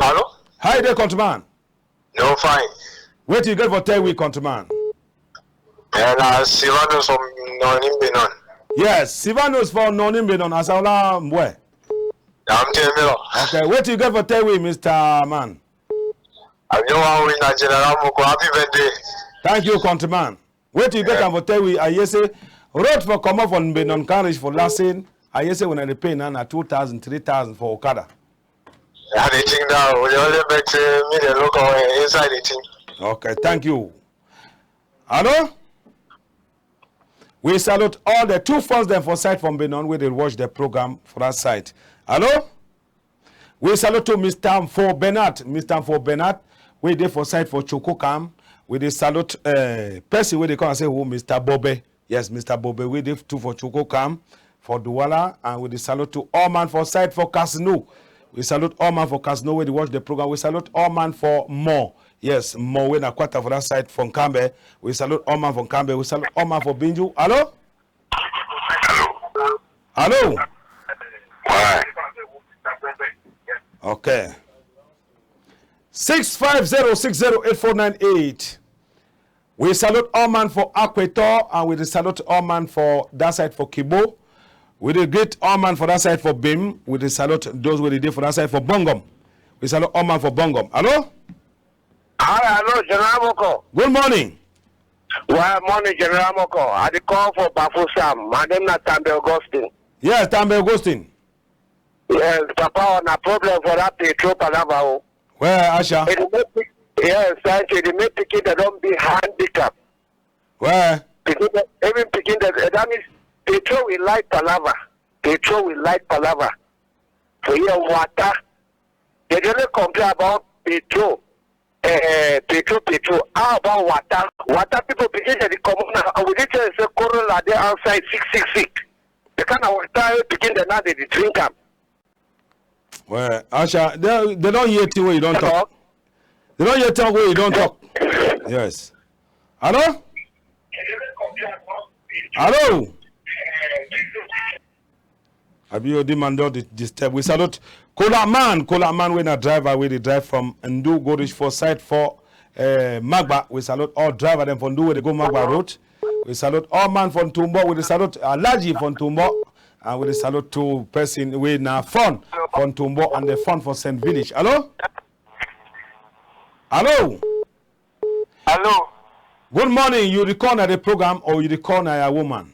Hello? How you dey, countryman? No fine. Wetin you get for tell we, countryman? Eh, na Silvanus from Nonimbenon. Yes, Silvanus for Nonimbenon. Asaola Mbwe. I'm telling you. Okay, wetin you get for tell we, Mister Man? I just wan wish na General Moko happy birthday. Thank you, countryman. Wetin you get am for tell we? I hear say road for comot for Mbenon carriage for Lassen. I hear say when I dey pay now na two thousand, three thousand for Okada. I dey think now. We dey only beg say me dey look our inside the thing. Okay, thank you. Hello? We salute all the two fans dem for side from Benin wey dey watch the program for that side. Hello? We salute to Mister Mfo Bernard. Mister Mfo Bernard, wey dey for side for Chukukam. We dey salute, uh, person wey dey come and say, oh, Mister Bobe. Yes, Mister Bobe, wey dey too for Chukukam, for Douala, and we dey salute to all man for side for Casino. We salute all man for Casino wey dey watch the program. We salute all man for Mo. Yes, Mo wey na quarter for that side for Nkambe. We salute all man for Nkambe. We salute all man for Binju. Hello? Hello? Hello? Why? Okay. Six five zero six zero eight four nine eight. We salute all man for Akweto, and we dey salute all man for that side for Kibo. We dey greet all man for that side for Bim. We dey salute those wey dey dey for that side for Bongom. We salute all man for Bongom. Hello? Hi, hello, General Moko. Good morning. Well, morning, General Moko. I dey call for Bafusam. My name na Tambe Augustine. Yes, Tambe Augustine. Yes, Papa, na problem for that petrol palava o. Well, Asha. E dey make pikin, yes, thank you. E dey make pikin dem don be handicap. Well. Pikin dem, even pikin dem, eh, that means petrol we like palava. Petrol we like palava. for here, water. Dem dey only complain about petrol. Eh, petrol, petrol. How about water? Water people begin dey comot now. And we dey tell you say cholera dey outside sick, sick, sick. The kind of water wey pikin dem now dey dey drink am. Well, Asha, they, they don hear thing wey you don talk. Hello? They don hear thing wey you don talk. Yes. Hello? Hello? Abi your demand don di-, disturb. We salute Kola Man, Kola Man wey na driver wey dey drive from Ndu go reach for side for, eh, Magba. We salute all driver dem for Ndu wey dey go Magba road. We salute all man for Ntumbo. We dey salute Alhaji for Ntumbo. And we dey salute to person wey na Fon for Ntumbo and the Fon for Saint Village. Hello? Hello? Hello? Good morning. You dey call na the program or you dey call na your woman?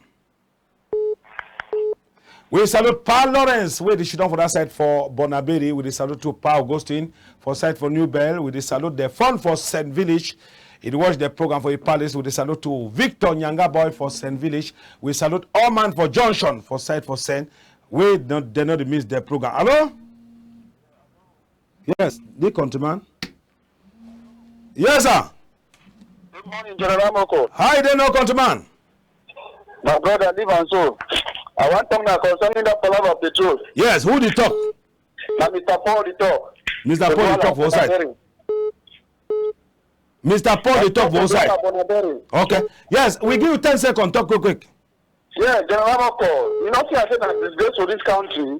We salute Pa Lawrence, wey dey sidon for that side for Bonaberi. We dey salute to Pa Augustine for side for New Bell. We dey salute the Fon for Saint Village. He dey watch the program for the palace. We dey salute to Victor Nyanga Boy for Saint Village. We salute all man for Junction for side for Saint. We no, they no dey miss the program. Hello? Yes, the countryman. Yes, sir. Good morning, General Moko. How you dey now, countryman? My brother, leave am so. I wan talk now concerning that palava petrol. Yes, who dey talk? Na Mister Paul dey talk. Mister Paul dey talk for side. Mister Paul dey talk for side. Okay. Yes, we give you ten seconds. Talk quick, quick. Yeah, General Moko, you know, see, I say na disgrace for this country.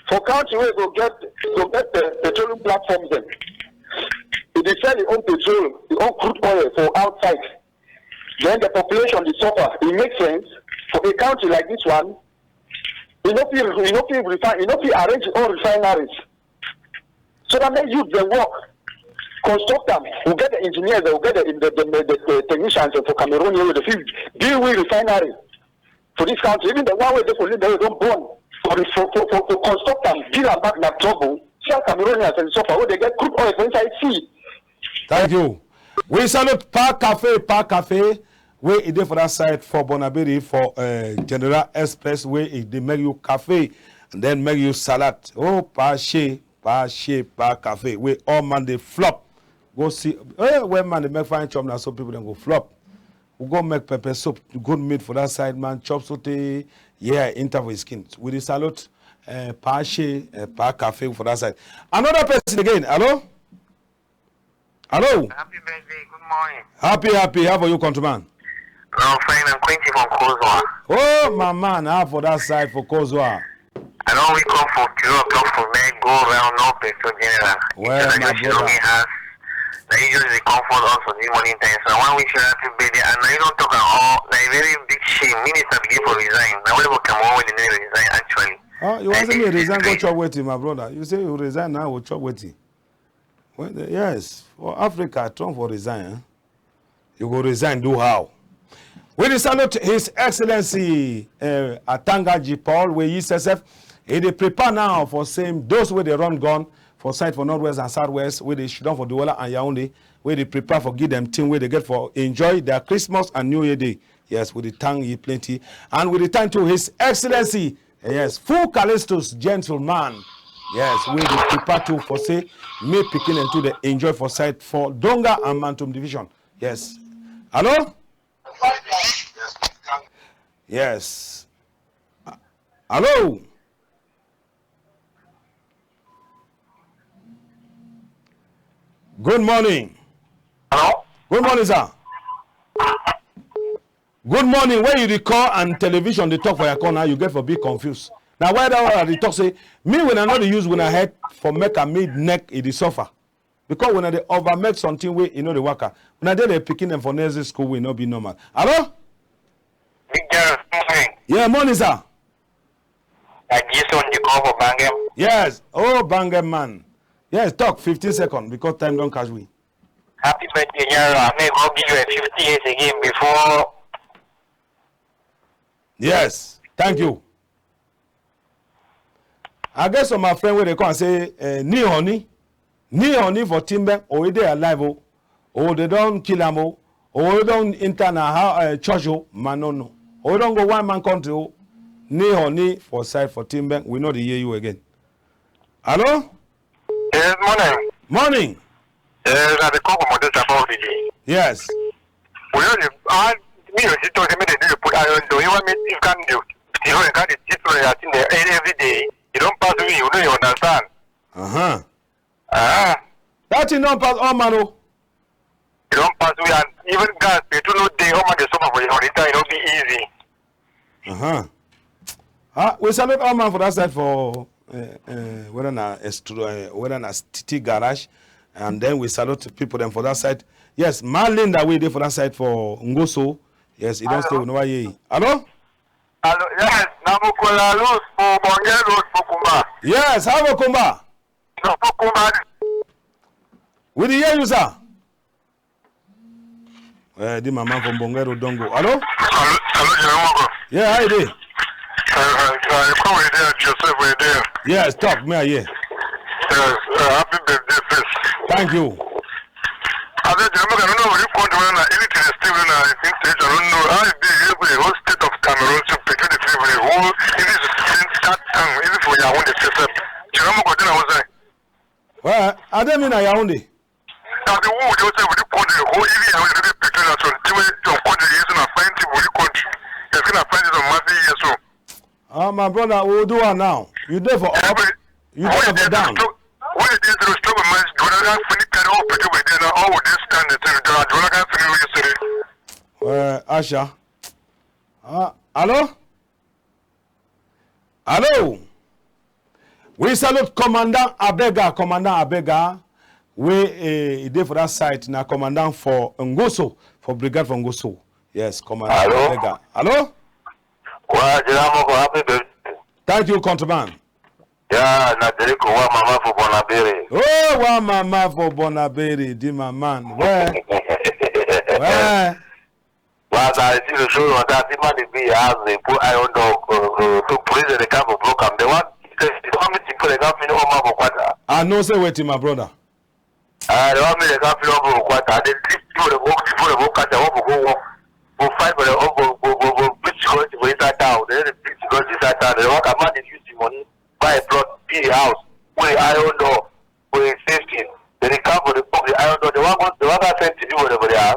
For country wey go get, go get the petroleum platforms dem, e dey sell e own petrol, e own crude oil for outside. Then the population dey suffer. E make sense for a country like this one. E no fit, e no fit refine, e no fit arrange e own refineries. So that make youth dem work, construct am. We get the engineers, we get the, the, the, the, the technicians for Cameroon here, we dey fit build we refinery for this country. Even the one wey dey for Limbe wey don burn, for, for, for, for, for construct am, build am back na trouble. See how Cameroonians dey suffer, wey dey get crude oil for inside sea. Thank you. We salute Pa Cafe, Pa Cafe, wey e dey for that side for Bonaberi for, uh, General Express, wey e dey make you cafe and then make you salad. Oh, Pa Shey, Pa Shey, Pa Cafe, wey all man dey flop. Go see, eh, where man dey make fine chop, na so people dem go flop. We go make pepper soup, good meat for that side, man chop sotey, yeah, enter for his skin. We dey salute, eh, Pa Shey, eh, Pa Cafe for that side. Another person again, hello? Hello? Happy birthday, good morning. Happy, happy. How for you, countryman? Oh, fine, I'm Quincy from Kozwa. Oh, my man, how for that side for Kozwa? I don wake up for three o'clock for night, go round, no petrol, General. Well, my brother. House. Na you just dey comfort us for this morning time. So I wan wish you happy birthday. And na you don talk am all. Na a very big shame. Minister begin for resign. Na why for Cameroon wey dey no resign actually? Ah, you wan say me resign go chop wetin, my brother? You say you resign now, go chop wetin? Well, the, yes, for Africa, Trump for resign, eh? You go resign, do how? We dey salute His Excellency, eh, Atanga G Paul, wey yi sef sef, e dey prepare now for same those wey dey run gun for side for Northwest and Southwest, wey dey sidon for Douala and Yaoundé, wey dey prepare for give dem thing wey dey get for enjoy their Christmas and New Year day. Yes, we dey thank yi plenty. And we dey thank to His Excellency, yes, Full Callistus, gentleman. Yes, we dey prepare to for say, me pikin dem too dey enjoy for side for Donga and Mantung Division. Yes. Hello? Yes. Hello? Good morning. Hello? Good morning, sir. Good morning. When you dey call and television dey talk for your corner, you get for be confused. Na why that one I dey talk say, me when I no dey use una head for make am, me neck e dey suffer. Because una dey over make something wey e no dey waka. Una dey the pikin dem for nursery school wey no be normal. Hello? Big General, good morning. Yeah, morning, sir. Na Jason dey call for Bangem. Yes. Oh, Bangem man. Yes, talk fifteen seconds because time don catch we. Happy birthday, General. May God give you a fifty years again before. Yes. Thank you. I get some of my friend wey dey come and say, eh, knee honey, knee honey for Timber, or e dey alive, oh, or they don kill am, oh, or e don enter na how, eh, church, oh, man no know. Or e don go one man country, oh, knee honey for side for Timber, we no dey hear you again. Hello? Yes, morning. Morning. Yes, I dey call from Odessa for Ofidi. Yes. We only, ah, me you see talk say make dem do dey put iron door. You want me if can do? You know, you can't teach me that thing there every day. You don't pass me, you know you understand. Uh-huh. Ah. That thing don pass all man o. You don pass me and even gas, petrol no dey, all man dey suffer for your return, e no be easy. Uh-huh. Ah, we salute all man for that side for uh, uh, whether na estro, uh, whether na T T garage, and then we salute people dem for that side. Yes, Ma Linda wey dey for that side for Ngoso. Yes, e don stay, we never hear. Hello? Hello, yes, na Mukola Luz for Bonge Road for Kumba. Yes, how for Kumba? No, for Kumba. We dey hear you, sir. Eh, the mama from Bonge Road don go. Hello? Hello, hello, General Moko. Yeah, how you dey? Uh, uh, uh, you come with there, Joseph, with there. Yes, talk, me I hear. Yes, uh, happy birthday first. Thank you. I said, General Moko, I don't know what you country when I anything is still in a thing stage. I don't know how it be here with the whole state of Cameroon, so between the three, the whole, it is in that time, it is for Yaoundé system. General Moko, then I was like, well, I don't mean I only. Now the world just say we dey country, the whole area we dey prepare that one. The way your country is in a fine thing for the country. It's gonna find it on monthly year so. Ah, my brother, we will do one now. You there for up? You there for down? What it is to stop a man? Do not have any kind of people with them. All with this stand and tell the judge. What I can feel yesterday. Uh, Asha. Uh, hello? Hello. We salute Commandant Abega, Commandant Abega. We eh, e dey for that side na Commandant for Ngoso, for Brigade for Ngoso. Yes, Commandant Hello? Abega. Hello? Wa General Moko, happy birthday. Thank you, countryman. Yeah, na Dereko, wa mama for Bonaberi. Oh, wa mama for Bonaberi, di my man. Where? Where? But I see the show on that, the man dey be as they put iron dog, uh, uh, to police they come for block am. They want, they want me to put a gun in over for quarter. I know say wetin, my brother. Ah, they want me to come for over for quarter. They leave people the work, people the work, they want to go work. Go fight for the, go, go, go, go, beat security for inside town. They dey beat security inside town. They want a man dey use the money, buy a plot, build a house, put the iron door for the safety. Then they come for the, the iron door. They want go, they want go send to people for the house.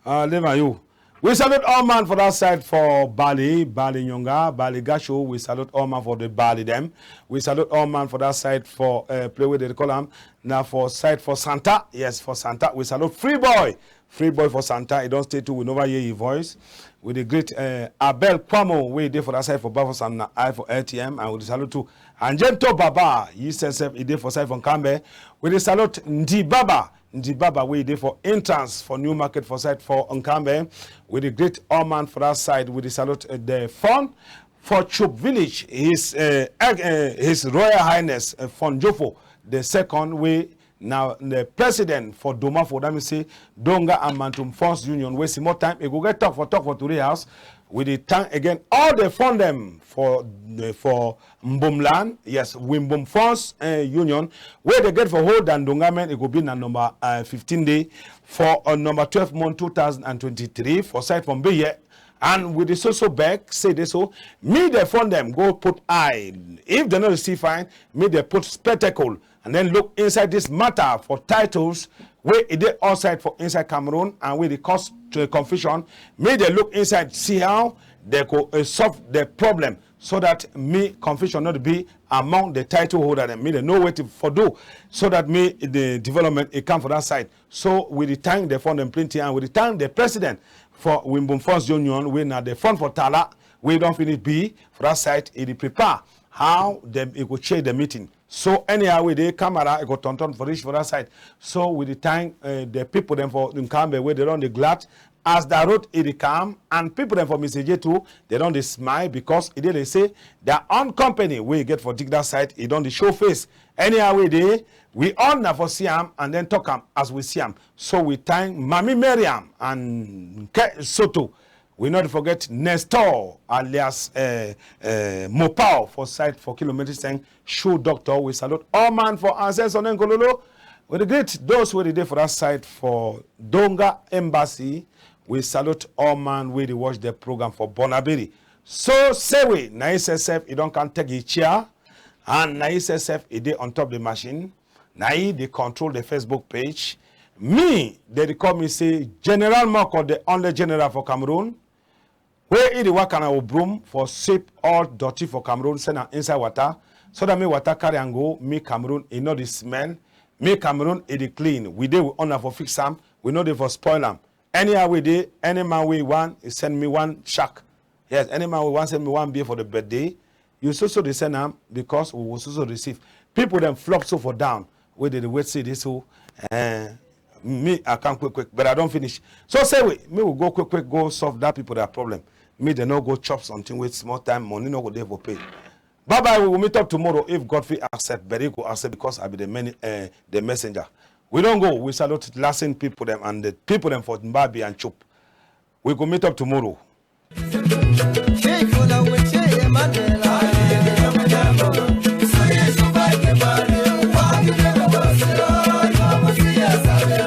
Ah, leave am you. We salute all man for that side for Bali, Bali Nyonga, Bali Gasho. We salute all man for the Bali dem. We salute all man for that side for uh, play wey dey call am. Na for side for Santa. Yes, for Santa. We salute Free Boy. Free Boy for Santa. E don stay too. We never hear his voice. We dey greet uh, Abel Kwamo wey dey for that side for Bafo Sam na I for L T M. And we dey salute to Anjento Baba. He sef sef e dey for side for Nkambe. We dey salute Ndi Baba. Ndi Baba wey dey for entrance for New Market for side for Nkambe. We dey greet all man for that side. We dey salute uh, the fon for Chup Village. His uh, Eg- uh, His Royal Highness uh, Fon Jofo the second wey na the president for Domafo. That mean say Donga and Mantung Fons Union wey small time e go get talk for talk for Tori House. We dey thank again all the fon dem for the for Mbomland, yes, Wimbom Fons uh, Union, wey dey get for hold and Donga men, e go be na number uh, fifteen day for uh, number twelve month two thousand and twenty-three for side from Beye. And we dey so so beg, say dey so, me the fon dem go put eye. If they no dey see fine, me dey put spectacle and then look inside this matter for titles wey e dey outside for inside Cameroon and wey dey cause to a confusion. Me dey look inside, see how they go uh, solve the problem so that me confusion not be among the title holder dem. Me dey know wetin for do so that me the development e come for that side. So we dey thank the fon dem plenty and we dey thank the president for Wimbum Fons Union wey na the fon for Tala wey don finish be for that side. E dey prepare how dem e go chair the meeting. So anyhow wey dey camera e go turn turn for reach for that side. So we dey thank uh, the people dem for Nkambe wey dey don dey glad as the road e dey come and people dem for Misaje too dey don dey smile because e dey dey say their own company wey e get for dig that side e don dey show face. Anyhow wey dey we all na for see am and then talk am as we see am. So we thank Mami Mariam and Nke Soto. We not forget Nestor alias uh, uh, Mopao for side for kilometer seng shoe doctor. We salute all man for ancestors and Kololo. We dey greet those wey dey dey for that side for Donga Embassy. We salute all man wey dey watch the program for Bonaberi. So say we na S S F e don come take e chair. and na yi sef sef e dey on top the machine. Na yi dey control the Facebook page. Me, dem dey call me say General Moko, the only general for Cameroon. Wey e dey waka na with broom for sweep all dirty for Cameroon, send am inside water, so that make water carry am go, make Cameroon e no dey smell, make Cameroon e dey clean. We dey, we owner for fix am, we no dey for spoil am. Anyhow wey dey, any man wey wan, e send me one shark. Yes, any man wey wan send me one beer for the birthday, you so so dey send am, because we go so so receive. People dem flop so for down, wey dey dey wait say this so, eh, me, I come quick quick, but I don finish. So say we, me we go quick quick, go solve that people their problem. Me, dem no go chop something with small time, money no go dey for pay. Bye bye, we go meet up tomorrow if God fit accept, but he go accept because I be the many, eh, the messenger. We don go, we salute last people dem and the people dem for Mbabi and Chup. We go meet up tomorrow.